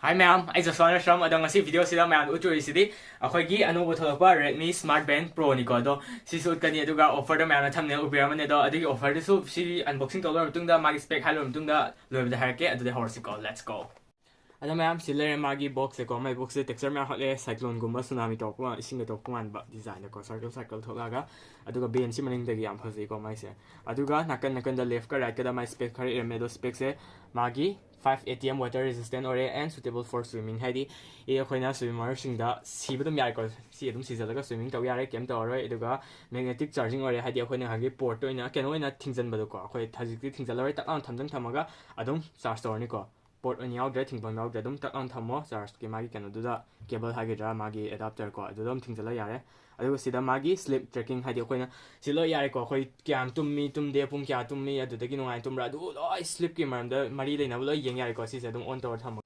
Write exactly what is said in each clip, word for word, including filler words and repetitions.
Hi ꯃꯌꯥꯝ, ꯑꯩ ꯖꯁꯋꯥꯟ ꯔꯁꯝ꯫ ꯑꯗꯣ ꯉꯁꯤ ꯚꯤꯗꯤꯑꯣꯁꯤꯗ ꯃꯌꯥꯝꯗ ꯎꯠꯇꯣꯔꯤꯁꯤꯗꯤ ꯑꯩꯈꯣꯏꯒꯤ ꯑꯅꯧꯕ ꯊꯣꯛꯂꯛꯄ Redmi Smart Band Pro ꯅꯤꯀꯣ꯫ ꯑꯗꯣ ꯁꯤꯁꯨ ꯎꯠꯀꯅꯤ, ꯑꯗꯨꯒ ꯑꯣꯐꯔꯗ ꯃꯌꯥꯝꯅ ꯊꯝꯅꯦ ꯎꯕꯤꯔꯝꯃꯅꯤ꯫ ꯑꯗꯣ ꯑꯗꯨꯒꯤ ꯑꯣꯐꯔꯗꯨꯁꯨ ꯁꯤ ꯑꯟꯕꯣꯛꯁꯤꯡ ꯇꯧ ꯂꯣꯏꯔ ꯃꯇꯨꯡꯗ, ꯃꯥꯒꯤ ꯁ꯭ꯄꯦꯛ ꯍꯥꯏ ꯂꯣꯏꯔ ꯃꯇꯨꯡꯗ ꯂꯣꯏꯕꯗ ꯍꯥꯏꯔꯛꯀꯦ꯫ ꯑꯗꯨꯗꯤ ꯍꯧꯔꯁꯤꯀꯣ, let's go꯫ ꯑꯗꯣ ꯃꯌꯥꯝ, ꯁꯤ ꯂꯩꯔꯦ ꯃꯥꯒꯤ ꯕꯣꯛꯁꯁꯦꯀꯣ꯫ ꯃꯥꯏ ꯕꯣꯛꯁꯁꯦ ꯇꯦꯛꯁꯆꯔ ꯃꯌꯥꯝ ꯍꯣꯠꯂꯦ, ꯁꯥꯏꯀ꯭ꯂꯣꯟꯒꯨꯝꯕ ꯁꯨꯅꯥꯃꯤ ꯇꯧꯔꯛꯄ, ꯏꯁꯤꯡꯒ ꯇꯧꯔꯛꯄ ꯃꯥꯟꯕ ꯗꯤꯖꯥꯏꯟꯗꯀꯣ, ꯁꯔꯀꯜ ꯁꯔꯀꯜ ꯊꯣꯛꯂꯛꯑꯒ꯫ ꯑꯗꯨꯒ ꯕꯦꯟꯁꯤ ꯃꯅꯤꯡꯗꯒꯤ ꯌꯥꯝ ꯐꯖꯩꯀꯣ ꯃꯥꯏꯁꯦ꯫ ꯑꯗꯨꯒ ꯅꯥꯀꯟ ꯅꯥꯀꯟꯗ ꯂꯦꯐꯀ ꯔꯥꯏꯠꯀꯗ ꯃꯥꯏ ꯁ꯭ꯄꯦꯛ ꯈꯔ ꯏꯔꯝꯃꯦ꯫ ꯑꯗꯣ ꯁ꯭ꯄꯦꯛꯁꯦ ꯃꯥꯒꯤ five A T M water resistant ꯑꯣꯏꯔꯦ and suitable for swimming, ꯍꯥꯏꯗꯤ ꯑꯦ, ꯑꯩꯈꯣꯏꯅ ꯁ꯭ꯋꯤꯃꯔꯁꯤꯡꯗ ꯁꯤꯕ ꯑꯗꯨꯝ ꯌꯥꯔꯦꯀꯣ꯫ ꯁꯤ ꯑꯗꯨꯝ ꯁꯤꯖꯜꯂꯒ ꯁ꯭ꯋꯤꯃꯤꯡ ꯇꯧ ꯌꯥꯔꯦ, ꯀꯩꯝ ꯇꯧꯔꯔꯣꯏ꯫ ꯑꯗꯨꯒ magnetic charging ꯑꯣꯏꯔꯦ, ꯍꯥꯏꯗꯤ ꯑꯩꯈꯣꯏꯅ ꯉꯁꯥꯏꯒꯤ ꯄꯣꯔꯠꯇ ꯑꯣꯏꯅ, ꯀꯩꯅꯣ ꯑꯣꯏꯅ ꯊꯤꯡꯖꯤꯟꯕꯗꯣꯀꯣ, ꯑꯩꯈꯣꯏ ꯍꯧꯖꯤꯛꯇꯤ ꯊꯤꯡꯖꯤꯜꯂꯔꯣꯏ, ꯇꯛ ꯂꯥꯎꯅ ꯊꯝꯖꯪ ꯊꯝꯃꯒ ꯑꯗꯨꯝ ꯆꯥꯔꯖ ꯇꯧꯔꯅꯤꯀꯣ꯫ ꯄꯣꯔꯠ ꯑꯣꯏꯅ ꯌꯥꯎꯗ꯭ꯔꯦ, ꯊꯤꯡꯐꯝ ꯌꯥꯎꯗ꯭ꯔꯦ, ꯑꯗꯨꯝ ꯇꯛ ꯂꯥꯎꯅ ꯊꯝꯃꯣ ꯆꯥꯔꯖꯀꯤ ꯃꯥꯒꯤ ꯀꯩꯅꯣꯗꯨꯗ, ꯀꯦꯕꯜ ꯍꯥꯏꯒꯗ꯭ꯔꯥ, ꯃꯥꯒꯤ ꯑꯦꯗꯥꯞꯇꯔ ꯀꯣ, ꯑꯗꯨꯗ ꯑꯗꯨꯝ ꯊꯤꯡꯖꯤꯜꯂ ꯌꯥꯔꯦ꯫ ꯑꯗꯨꯒ ꯁꯤꯗ ꯃꯥꯒꯤ ꯁ꯭ꯂꯤꯞ ꯇ꯭ꯔꯦꯀꯤꯡ, ꯍꯥꯏꯗꯤ ꯑꯩꯈꯣꯏꯅ ꯁꯤ ꯂꯣꯏ ꯌꯥꯔꯦꯀꯣ꯫ ꯑꯩꯈꯣꯏ ꯀꯌꯥꯝ ꯇꯨꯝꯃꯤ, ꯇꯨꯝꯗꯦ, ꯄꯨꯡ ꯀꯌꯥ ꯇꯨꯝꯃꯤ, ꯑꯗꯨꯗꯒꯤ ꯅꯨꯡꯉꯥꯏꯅ ꯇꯨꯝꯕ꯭ꯔꯥ, ꯑꯗꯨ ꯂꯣꯏ ꯁ꯭ꯂꯤꯞꯀꯤ ꯃꯔꯝꯗ ꯃꯔꯤ ꯂꯩꯅꯕ ꯂꯣꯏ ꯌꯦꯡ ꯌꯥꯔꯦꯀꯣ꯫ ꯁꯤꯁꯦ ꯑꯗꯨꯝ ꯑꯣꯟ ꯇꯧꯔ ꯊꯝꯃꯣ꯫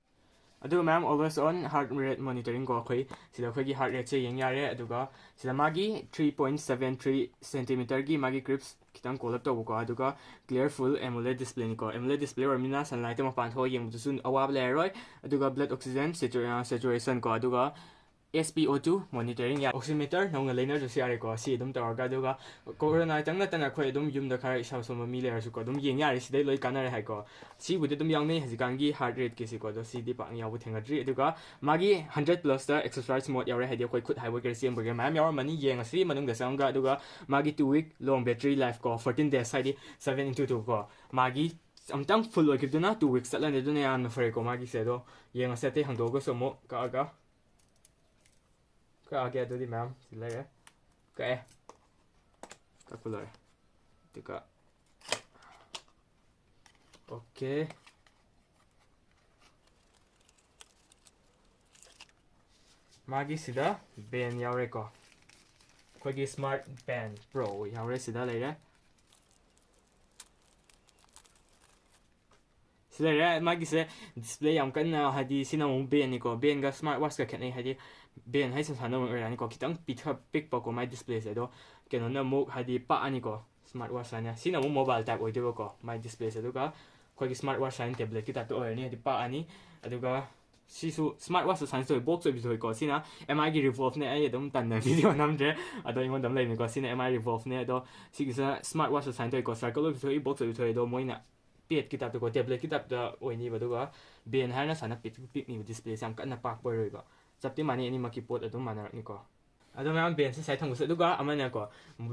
ꯑꯗꯨꯒ ꯃꯌꯥꯝ, always on heart rate monitoring ꯀꯣ, ꯑꯩꯈꯣꯏ ꯁꯤꯗ ꯑꯩꯈꯣꯏꯒꯤ ꯍꯥꯔꯠ ꯔꯦꯠꯁꯦ ꯌꯦꯡ ꯌꯥꯔꯦ꯫ ꯑꯗꯨꯒ ꯁꯤꯗ ꯃꯥꯒꯤ three point seven three centimeterꯒꯤ ꯃꯥꯒꯤ ꯀ꯭ꯔꯤꯞꯁ ꯈꯤꯇꯪ ꯀꯣꯜ ꯑꯞ ꯇꯧꯕꯀꯣ, ꯑꯗꯨꯒ clear full AMOLED displayꯅꯤꯀꯣ꯫ AMOLED display ꯑꯣꯏꯔꯕꯅꯤꯅ sunlightꯇ ꯃꯄꯥꯟ ꯊꯣꯛꯑ ꯌꯦꯡꯕꯗꯨꯁꯨ ꯑꯋꯥꯕ ꯂꯩꯔꯔꯣꯏ꯫ ꯑꯗꯨꯒ blood oxygen saturation ꯀꯣ, ꯑꯗꯨꯒ S P O two monitoring ꯌꯥꯏ꯫ Oximeter ꯅꯧꯅ ꯂꯩꯅꯗ꯭ꯔꯁꯨ ꯌꯥꯔꯦꯀꯣ, ꯁꯤ ꯑꯗꯨꯝ ꯇꯧꯔꯒ꯫ ꯑꯗꯨꯒ ꯀꯣꯔꯣꯅꯥ ꯈꯤꯇꯪ ꯅꯠꯇꯅ ꯑꯩꯈꯣꯏ ꯑꯗꯨꯝ ꯌꯨꯝꯗ ꯈꯔ ꯏꯁꯥ ꯁꯣꯟꯕ ꯃꯤ ꯂꯩꯔꯁꯨꯀꯣ, ꯑꯗꯨꯝ ꯌꯦꯡ ꯌꯥꯔꯦ, ꯁꯤꯗꯩ ꯂꯣꯏ ꯀꯥꯟꯅꯔꯦ ꯍꯥꯏꯀꯣ꯫ ꯁꯤꯕꯨꯗꯤ ꯑꯗꯨꯝ ꯌꯥꯎꯅꯩ ꯍꯧꯖꯤꯛꯀꯥꯟꯒꯤ ꯍꯥꯔꯠ ꯔꯦꯠꯀꯤꯁꯤꯀꯣ, ꯑꯗꯣ ꯁꯤꯗꯤ ꯄꯥꯛꯅ ꯌꯥꯎꯕ ꯊꯦꯡꯅꯗ꯭ꯔꯤ꯫ ꯑꯗꯨꯒ ꯃꯥꯒꯤ hundred plusꯇ exercise mode ꯌꯥꯎꯔꯦ, ꯍꯥꯏꯗꯤ ꯑꯩꯈꯣꯏ ꯈꯨꯠ ꯍꯥꯏꯕ ꯑꯣꯏꯒꯦꯔꯥ ꯆꯦꯟꯕ ꯑꯣꯏꯒꯦꯔꯥ ꯃꯌꯥꯝ ꯌꯥꯎꯔꯝꯃꯅꯤ, ꯌꯦꯡꯉꯁꯤ ꯃꯅꯨꯡꯗ ꯆꯪꯉꯒ꯫ ꯑꯗꯨꯒ ꯃꯥꯒꯤ two week long battery lifeꯀꯣ, fourteen days, ꯍꯥꯏꯗꯤ seven into two ꯀꯣ, ꯃꯥꯒꯤ ꯑꯝꯇꯪ full ꯑꯣꯏꯈꯤꯕꯗꯨꯅ two weeks ꯆꯠꯂꯅꯤ, ꯑꯗꯨꯅ ꯌꯥꯝꯅ ꯐꯔꯦꯀꯣ ꯃꯥꯒꯤꯁꯦ꯫ ꯑꯗꯣ ꯌꯦꯡꯉꯁꯦ ꯑꯇꯩ ꯍꯥꯡꯗꯣꯛꯑꯒꯁꯨ ꯑꯃꯨꯛ ꯀꯛꯑꯒ꯫ ꯀꯛꯑꯒꯦ ꯑꯗꯨꯗꯤ ꯃꯌꯥꯝ, ꯁꯤ ꯂꯩꯔꯦ꯫ ꯀꯛꯑꯦ꯫ ꯀꯛꯄ ꯂꯣꯏꯔꯦ꯫ ꯑꯗꯨꯒ, okay꯫ ꯃꯥꯒꯤ ꯁꯤꯗ band ꯌꯥꯎꯔꯦꯀꯣ꯫ ꯑꯩꯈꯣꯏꯒꯤ Smart Band Pro ꯌꯥꯎꯔꯦ, ꯁꯤꯗ ꯂꯩꯔꯦ꯫ ꯁꯤ ꯂꯩꯔꯦ꯫ ꯃꯥꯒꯤꯁꯦ display ꯌꯥꯝ ꯀꯟꯅ, ꯍꯥꯏꯗꯤ ꯁꯤꯅ ꯑꯃꯨꯛ bandꯅꯤꯀꯣ, bandꯒ smart watchꯀ ꯈꯦꯠꯅꯩ꯫ ꯍꯥꯏꯗꯤ band ꯍꯥꯏꯁꯦ ꯁꯨꯃꯥꯏꯅ ꯑꯣꯏꯔꯛꯑꯅꯤꯀꯣ, ꯈꯤꯇꯪ ꯄꯤꯛꯊ-, ꯄꯤꯛꯄꯀꯣ ꯃꯥꯏ displayꯁꯦ꯫ ꯑꯗꯣ ꯀꯩꯅꯣꯅ ꯑꯃꯨꯛ ꯍꯥꯏꯗꯤ ꯄꯥꯛꯑꯅꯤꯀꯣ, smart watch ꯍꯥꯏꯅ꯫ ꯁꯤꯅ ꯑꯃꯨꯛ mobile type ꯑꯣꯏꯗꯣꯏꯕꯀꯣ ꯃꯥꯏ displayꯁꯦ꯫ ꯑꯗꯨꯒ ꯑꯩꯈꯣꯏꯒꯤ smart watch ꯍꯥꯏꯅ tabletꯀꯤ typeꯇ ꯑꯣꯏꯔꯅꯤ, ꯍꯥꯏꯗꯤ ꯄꯥꯛꯑꯅꯤ꯫ ꯑꯗꯨꯒ ꯁꯤꯁꯨ ꯁ꯭ꯃꯥꯔꯠ ꯋꯥꯠꯆ ꯁꯥꯏꯟꯁ ꯇꯧꯋꯤ, ꯕꯣꯛꯁ ꯑꯣꯏꯕꯤ ꯊꯣꯛꯏꯀꯣ꯫ ꯁꯤꯅ ꯑꯦꯝ ꯑꯥꯏꯒꯤ ꯔꯤꯚꯣꯜꯐꯅꯦ꯫ ꯑꯩ ꯑꯗꯨꯝ ꯇꯟꯅ ꯚꯤꯗꯤꯑꯣ ꯅꯝꯗ꯭ꯔꯦ, ꯑꯗꯣ ꯑꯩꯉꯣꯟꯗ ꯑꯃ ꯂꯩꯕꯅꯤꯀꯣ꯫ ꯁꯤꯅ ꯑꯦꯝ ꯑꯥꯏ ꯔꯤꯚꯣꯜꯐꯅꯦ꯫ ꯑꯗꯣ ꯁꯤꯒꯤꯁꯤꯅ ꯁ꯭ꯃꯥꯔꯠ ꯋꯥꯠꯆ ꯁꯥꯏꯟꯁ ꯇꯧꯋꯤꯀꯣ꯫ ꯁꯔꯀꯜ ꯑꯣꯏꯕꯤ ꯊꯣꯛꯏ, ꯕꯣꯛꯁ ꯑꯣꯏꯕꯤ ꯊꯣꯛꯏ꯫ ꯑꯗꯣ ꯃꯣꯏꯅ ꯄꯦꯗꯀꯤ ꯇꯥꯏꯞꯇꯀꯣ, ꯇꯦꯕ꯭ꯂꯦꯠꯀꯤ ꯇꯥꯏꯞꯇ ꯑꯣꯏꯅꯤꯕ꯫ ꯑꯗꯨꯒ ꯕꯦꯟ ꯍꯥꯏꯔꯅ ꯁꯨꯃꯥꯏꯅ ꯄꯤꯛꯇ꯭ꯔꯨ ꯄꯤꯛꯅꯤꯕ, ꯗꯤꯁꯄ꯭ꯂꯦꯁꯦ ꯌꯥꯝ ꯀꯟꯅ ꯄꯥꯛꯄ ꯑꯣꯏꯔꯣꯏꯕ꯫ ꯆꯞꯇꯤ ꯃꯥꯟꯅꯩ, ꯑꯅꯤꯃꯛꯀꯤ ꯄꯣꯠ ꯑꯗꯨꯝ ꯃꯥꯟꯅꯔꯛꯅꯤꯀꯣ꯫ ꯑꯗꯣ ꯃꯌꯥꯝ, ꯕꯦꯟꯁꯦ ꯁꯥꯏ ꯊꯝꯒꯁꯦ꯫ ꯑꯗꯨꯒ ꯑꯃꯅꯀꯣ,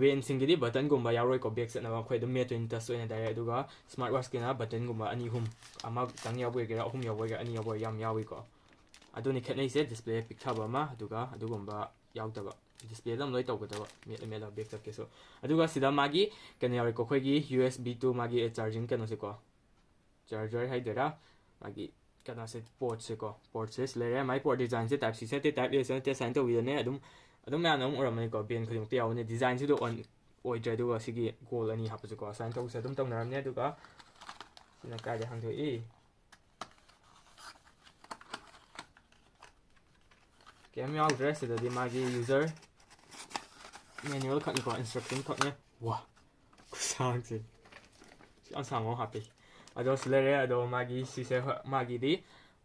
ꯕꯦꯟꯁꯤꯡꯒꯤꯗꯤ ꯕꯇꯟꯒꯨꯝꯕ ꯌꯥꯎꯔꯣꯏꯀꯣ, ꯕꯦꯛ ꯆꯠꯅꯕ꯫ ꯑꯩꯈꯣꯏ ꯑꯗꯨꯝ ꯃꯦꯠꯇꯣꯏꯅꯤ, ꯇꯁ ꯑꯣꯏꯅ ꯗꯥꯏꯔꯦꯛ꯫ ꯑꯗꯨꯒ ꯁ꯭ꯃꯥꯔꯠ ꯋꯥꯠꯆꯀꯤꯅ ꯕꯇꯟꯒꯨꯝꯕ ꯑꯅꯤ ꯑꯍꯨꯝ, ꯑꯃꯇꯪ ꯌꯥꯎꯕ ꯑꯣꯏꯒꯦꯔꯥ, ꯑꯍꯨꯝ ꯌꯥꯎꯕ ꯑꯣꯏꯒꯦꯔꯥ, ꯑꯅꯤ ꯌꯥꯎꯕ ꯑꯣꯏꯒꯦꯔꯥ, ꯌꯥꯝ ꯌꯥꯎꯏꯀꯣ꯫ ꯑꯗꯨꯅꯤ ꯈꯦꯠꯅꯩꯁꯦ, ꯗꯤꯁꯄ꯭ꯂꯦ ꯄꯤꯛꯊꯕ ꯑꯃ, ꯑꯗꯨꯒ ꯑꯗꯨꯒꯨꯝꯕ ꯌꯥꯎꯗꯕ꯫ ꯗꯤꯁꯄ꯭ꯂꯦꯗ ꯑꯗꯨꯝ ꯂꯣꯏ ꯇꯧꯒꯗꯕ, ꯃꯦꯠꯂ ꯃꯦꯠꯂ ꯕꯦꯛ ꯆꯠꯀꯦꯁꯨ꯫ ꯑꯗꯨꯒ ꯁꯤꯗ ꯃꯥꯒꯤ ꯀꯩꯅꯣ ꯌꯥꯎꯔꯤꯀꯣ, ꯑꯩꯈꯣꯏꯒꯤ ꯌꯨ ꯑꯦꯁ ꯕꯤ ꯇꯨ ꯃꯥꯒꯤ ꯆꯥꯔꯖꯤꯡ ꯀꯩꯅꯣꯁꯦꯀꯣ, ꯆꯥꯔꯖꯔ ꯍꯥꯏꯗꯣꯏꯔꯥ, ꯃꯥꯒꯤ ꯀꯩꯅꯣꯁꯦ, ꯄꯣꯔꯠꯁꯦꯀꯣ, ꯄꯣꯔꯠꯁꯦ ꯁꯤ ꯂꯩꯔꯦ꯫ ꯃꯥꯏ ꯄꯣꯔꯠ ꯗꯤꯖꯥꯏꯟꯁꯦ ꯇꯥꯏꯞ ꯁꯤ ꯅꯠꯇꯦ, ꯇꯥꯏꯞ ꯑꯦ ꯅꯠꯇꯦ, ꯁꯨꯃꯥꯏꯅ ꯇꯧꯕꯤꯗꯅꯦ꯫ ꯑꯗꯨꯝ, ꯑꯗꯨꯝ ꯃꯌꯥꯝꯅ ꯑꯗꯨꯝ ꯎꯔꯝꯃꯅꯤꯀꯣ, ꯕꯦꯟ ꯈꯨꯗꯤꯡꯃꯛꯇ ꯌꯥꯎꯕꯅꯦ꯫ ꯗꯤꯖꯥꯏꯟꯁꯤꯗ ꯑꯣꯟ ꯑꯣꯏꯗ꯭ꯔꯦ꯫ ꯑꯗꯨꯒ ꯁꯤꯒꯤ ꯒꯣꯜ ꯑꯅꯤ ꯍꯥꯞꯄꯁꯦꯀꯣ, ꯁꯨꯃꯥꯏꯅ ꯇꯧꯕꯁꯦ ꯑꯗꯨꯝ ꯇꯧꯅꯔꯝꯅꯦ꯫ ꯑꯗꯨꯒ ꯁꯤꯅ ꯀꯥꯏꯗ ꯍꯥꯡꯗꯣꯛꯏ? ꯀꯩꯝ ꯌꯥꯎꯗ꯭ꯔꯦ꯫ ꯁꯤꯗꯗꯤ ꯃꯥꯒꯤ ꯌꯨꯖꯔ ꯃꯦꯅꯨꯋꯦꯜ ꯈꯛꯅꯤꯀꯣ, ꯏꯟꯁꯇ꯭ꯔꯛꯁꯟ ꯈꯛꯅꯦ꯫ ꯋꯥ, ꯈꯨꯁꯥꯡꯁꯦ ꯌꯥꯝ ꯁꯥꯡꯕ ꯑꯃ ꯍꯥꯞꯄꯤ꯫ ꯑꯗꯣ ꯁꯤ ꯂꯩꯔꯦ꯫ ꯑꯗꯣ ꯃꯥꯒꯤ ꯁꯤꯁꯦ, ꯍꯣꯏ, ꯃꯥꯒꯤꯗꯤ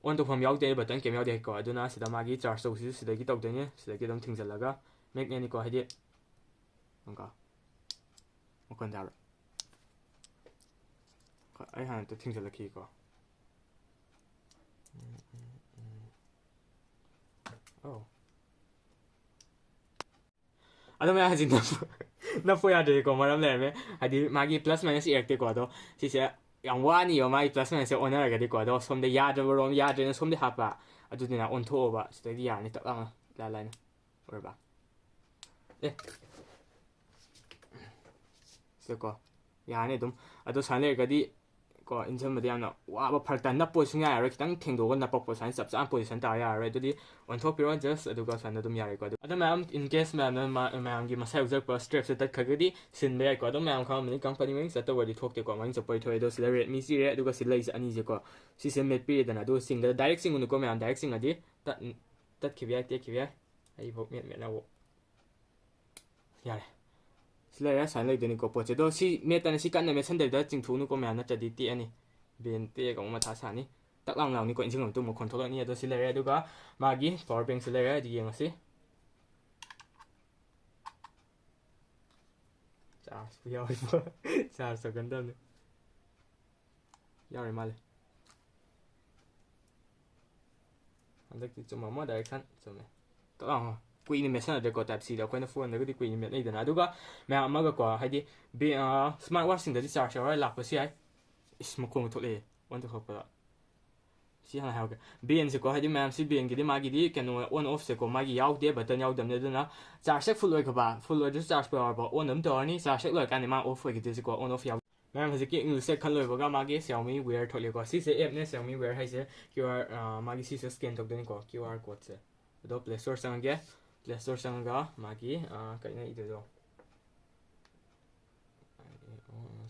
ꯑꯣꯟ ꯇꯧꯐꯝ ꯌꯥꯎꯗꯦ, ꯕꯇꯟ ꯀꯩꯝ ꯌꯥꯎꯗꯦꯀꯣ꯫ ꯑꯗꯨꯅ ꯁꯤꯗ ꯃꯥꯒꯤ ꯆꯥꯔꯖ ꯇꯧꯕꯁꯤꯁꯨ ꯁꯤꯗꯒꯤ ꯇꯧꯗꯣꯏꯅꯦ, ꯁꯤꯗꯒꯤ ꯑꯗꯨꯝ ꯊꯤꯡꯖꯤꯜꯂꯒ꯫ ꯃꯦꯒꯅꯦꯠꯅꯤꯀꯣ, ꯍꯥꯏꯗꯤ, ꯉꯥꯏꯈꯣ, ꯃꯈꯣꯟ ꯇꯥꯕ꯭ꯔꯥ? ꯍꯣꯏ, ꯑꯩ ꯍꯥꯟꯅ ꯑꯝꯇ ꯊꯤꯡꯖꯤꯜꯂꯛꯈꯤꯒꯦꯀꯣ꯫ ꯎꯝ, ꯎꯝ, ꯎꯝ꯫ ꯑꯧ꯫ ꯑꯗꯣ ꯃꯌꯥꯝ ꯍꯧꯖꯤꯛ ꯅꯞꯄ, ꯅꯞꯄ ꯌꯥꯗ꯭ꯔꯦꯀꯣ, ꯃꯔꯝ ꯂꯩꯔꯝꯃꯦ꯫ ꯍꯥꯏꯗꯤ ꯃꯥꯒꯤ ꯄ꯭ꯂꯁ ꯃꯥꯏꯅꯁ ꯏꯔꯛꯇꯦꯀꯣ꯫ ꯑꯗꯣ ꯁꯤꯁꯦ ꯌꯥꯝ ꯋꯥꯅꯤꯕ, ꯃꯥꯒꯤ ꯄ꯭ꯂꯁ ꯃꯥꯏꯅꯁꯁꯦ ꯑꯣꯟꯅꯔꯒꯗꯤꯀꯣ꯫ ꯑꯗꯣ ꯁꯣꯝꯗ ꯌꯥꯗ꯭ꯔꯕ ꯔꯣꯝ ꯌꯥꯗ꯭ꯔꯦꯅ ꯁꯣꯝꯗ ꯍꯥꯞꯄ, ꯑꯗꯨꯗꯨꯅ ꯑꯣꯟꯊꯣꯛꯑꯣꯕ꯫ ꯁꯤꯗꯩꯗꯤ ꯌꯥꯔꯅꯤ, ꯇꯞ ꯂꯥꯎꯅ, ꯏꯂꯥꯏ ꯂꯥꯏꯅ꯫ ꯎꯔꯕ? ꯑꯦ, ꯁꯤꯗꯀꯣ ꯌꯥꯔꯅꯤ ꯑꯗꯨꯝ꯫ ꯑꯗꯣ ꯁꯨꯃꯥꯏꯅ ꯂꯩꯔꯒꯗꯤ ꯀꯣ, ꯏꯟꯁꯤꯟꯕꯗ ꯌꯥꯝꯅ ꯋꯥꯕ, ꯐꯔꯛ ꯇꯥꯏ꯫ ꯅꯞꯄ ꯁꯨꯡꯌꯥ ꯌꯥꯔꯣꯏ꯫ ꯈꯤꯇꯪ ꯊꯦꯡꯗꯣꯛꯑꯒ ꯅꯞꯄꯛꯄ, ꯁꯨꯃꯥꯏꯅ ꯆꯞ ꯆꯥꯅ ꯄꯣꯖꯤꯁꯟ ꯇꯥꯔ ꯌꯥꯔꯔꯣꯏ꯫ ꯑꯗꯨꯗꯤ ꯑꯣꯟꯊꯣꯛꯄꯤꯔꯣ just, ꯑꯗꯨꯒ ꯁꯨꯃꯥꯏꯅ ꯑꯗꯨꯝ ꯌꯥꯔꯦꯀꯣ꯫ ꯑꯗꯣ, ꯑꯗꯣ ꯃꯌꯥꯝ, in case ꯃꯌꯥꯝꯅ ꯃꯥ-, ꯃꯌꯥꯝꯒꯤ ꯃꯁꯥ ꯌꯥꯎꯖꯔꯛꯄ ꯁ꯭ꯇ꯭ꯔꯦꯞꯁꯦ ꯇꯠꯈ꯭ꯔꯒꯗꯤ ꯁꯤꯟꯕ ꯌꯥꯏꯀꯣ꯫ ꯑꯗꯣ ꯃꯌꯥꯝ ꯈꯪꯉꯝꯃꯅꯤ, ꯀꯝꯄꯅꯤ ꯃꯃꯤꯡ ꯆꯠꯇꯕ ꯑꯣꯏꯔꯗꯤ ꯊꯣꯛꯇꯦꯀꯣ꯫ ꯃꯃꯤꯡ ꯆꯠꯄ ꯑꯣꯏꯗꯤ ꯊꯣꯛꯑꯦ꯫ ꯑꯗꯣ ꯁꯤꯗ ꯔꯦꯗꯃꯤ ꯆꯤꯔꯦ, ꯑꯗꯨꯒ ꯁꯤꯗ ꯂꯩꯁꯦ ꯑꯅꯤꯁꯦꯀꯣ꯫ ꯁꯤꯁꯦ ꯃꯦꯠꯄꯤꯔꯦꯗꯅ, ꯑꯗꯨꯒ ꯆꯤꯡꯒꯗ ꯗꯥꯏꯔꯦꯛ ꯆꯤꯡꯒꯅꯨꯀꯣ ꯃꯌꯥꯝ, ꯗꯥꯏꯔꯦꯛ ꯆꯤꯡꯉꯗꯤ ꯇꯠ-, ꯇꯠꯈꯤꯕ ꯌꯥꯏ, ꯇꯦꯛꯈꯤꯕ ꯌꯥꯏ꯫ ꯑꯩꯐꯥꯎ ꯃꯦꯠ ꯃꯦꯠꯅꯕ ꯌꯥꯔꯦ꯫ ꯁꯤ ꯂꯩꯔꯦ, ꯁꯨꯃꯥꯏꯅ ꯂꯩꯗꯣꯏꯅꯤꯀꯣ ꯄꯣꯠꯁꯦ꯫ ꯑꯗꯣ ꯁꯤ ꯃꯦꯠꯇꯅ ꯁꯤ ꯀꯟꯅ ꯃꯦꯠꯁꯟꯗꯕꯤꯗ ꯆꯤꯡꯊꯣꯛꯎꯅꯨꯀꯣ ꯃꯌꯥꯝ, ꯅꯠꯇ꯭ꯔꯗꯤ ꯇꯦꯛꯑꯅꯤ꯫ ꯕꯦꯟ ꯇꯦꯛꯑꯒ ꯑꯃꯨꯛ ꯃꯊꯥ ꯁꯥꯅꯤ꯫ ꯇꯛ ꯂꯥꯎꯅ ꯂꯥꯎꯅꯤꯀꯣ, ꯏꯟꯖꯤꯟ ꯃꯇꯨꯡ ꯃꯈꯣꯟ ꯊꯣꯛꯂꯛꯅꯤ꯫ ꯑꯗꯣ ꯁꯤ ꯂꯩꯔꯦ꯫ ꯑꯗꯨꯒ ꯃꯥꯒꯤ ꯄꯋꯥꯔ ꯕꯦꯡꯁꯤ ꯂꯩꯔꯦ꯫ ꯑꯗꯨ ꯌꯦꯡꯉꯁꯤ꯫ ꯆꯥꯔꯖꯄꯨ ꯌꯥꯎꯔꯤꯕꯣ? ꯆꯥꯔꯖ ꯇꯧꯒꯟꯗꯕꯅꯤ꯫ ꯌꯥꯎꯔꯤ ꯃꯥꯜꯂꯦ꯫ ꯍꯟꯗꯛꯇꯤ ꯆꯨꯝꯃꯝꯃꯣ, ꯗꯥꯏꯔꯦꯛꯁꯟ ꯆꯨꯝꯃꯦ꯫ ꯇꯛ ꯂꯥꯎꯅ꯫ ꯀꯨꯏꯅ ꯃꯦꯠꯁꯟꯅꯗ꯭ꯔꯦꯀꯣ, ꯇꯥꯏꯞ ꯁꯤꯗ ꯑꯩꯈꯣꯏꯅ ꯐꯣꯟꯗꯒꯗꯤ ꯀꯨꯏꯅ ꯃꯦꯠꯅꯩꯗꯅ꯫ ꯑꯗꯨꯒ ꯃꯌꯥꯝ ꯑꯃꯒꯀꯣ, ꯍꯥꯏꯗꯤ ꯕꯦ-, ꯑ, ꯁ꯭ꯃꯥꯔꯠ ꯋꯥꯠꯆꯁꯤꯡꯗꯗꯤ ꯆꯥꯔꯖ ꯌꯥꯎꯔ ꯂꯥꯛꯄꯁꯨ ꯌꯥꯏ꯫ ꯏꯁ, ꯃꯈꯣꯟꯒ ꯊꯣꯛꯂꯛꯑꯦ ꯑꯣꯟ ꯇꯧꯊꯣꯛꯄꯗ꯫ ꯁꯤ ꯍꯥꯟꯅ ꯍꯥꯏꯍꯧꯒꯦ꯫ ꯕꯦꯟꯁꯦꯀꯣ, ꯍꯥꯏꯗꯤ ꯃꯌꯥꯝꯁꯤ ꯕꯦꯟꯒꯤꯗꯤ ꯃꯥꯒꯤꯗꯤ ꯀꯩꯅꯣ ꯑꯣꯟ ꯑꯣꯐꯁꯦꯀꯣ, ꯃꯥꯒꯤ ꯌꯥꯎꯗꯦ, ꯕꯇꯟ ꯌꯥꯎꯗꯕꯅꯤ꯫ ꯑꯗꯨꯅ ꯆꯥꯔꯖ ꯍꯦꯛ ꯐꯨꯜ ꯑꯣꯏꯈ꯭ꯔꯕ, ꯐꯨꯜ ꯑꯣꯏꯗ꯭ꯔꯁꯨ ꯆꯥꯔꯖ ꯄꯨ ꯌꯥꯎꯔꯕ, ꯑꯣꯟ ꯑꯗꯨꯝ ꯇꯧꯔꯅꯤ꯫ ꯆꯥꯔꯖ ꯍꯦꯛ ꯂꯣꯏꯔꯀꯥꯟꯗ ꯃꯥ ꯑꯣꯐ ꯑꯣꯏꯈꯤꯗꯣꯏꯁꯤꯀꯣ, ꯑꯣꯟ ꯑꯣꯐ ꯌꯥꯎ-, ꯃꯌꯥꯝ ꯍꯧꯖꯤꯛꯀꯤ ꯏꯪꯂꯤꯁꯁꯦ ꯈꯜ ꯂꯣꯏꯕꯒ ꯃꯥꯒꯤ Xiaomi Wear ꯊꯣꯛꯂꯦꯀꯣ꯫ ꯁꯤꯁꯦ ꯑꯦꯞꯅꯦ, Xiaomi Wear ꯍꯥꯏꯁꯦ꯫ ꯀ꯭ꯌꯨ ꯑꯥꯔ, ꯑ, ꯃꯥꯒꯤ ꯁꯤꯁꯦ ꯁ꯭ꯀꯦꯟ ꯇꯧꯗꯣꯏꯅꯤꯀꯣ, ꯀ꯭ꯌꯨ ꯑꯥꯔ ꯀꯣꯗꯁꯦ꯫ ꯑꯗꯣ ꯄ꯭ꯂꯦ ꯁ꯭ꯇꯣꯔ ꯆꯪꯉꯒꯦ꯫ ꯄ꯭ꯂꯦ ꯁ꯭ꯇꯣꯔ ꯆꯪꯉꯒ ꯃꯥꯒꯤ, ꯑ, ꯀꯩꯅꯣ ꯏꯗꯣꯏꯗꯣ?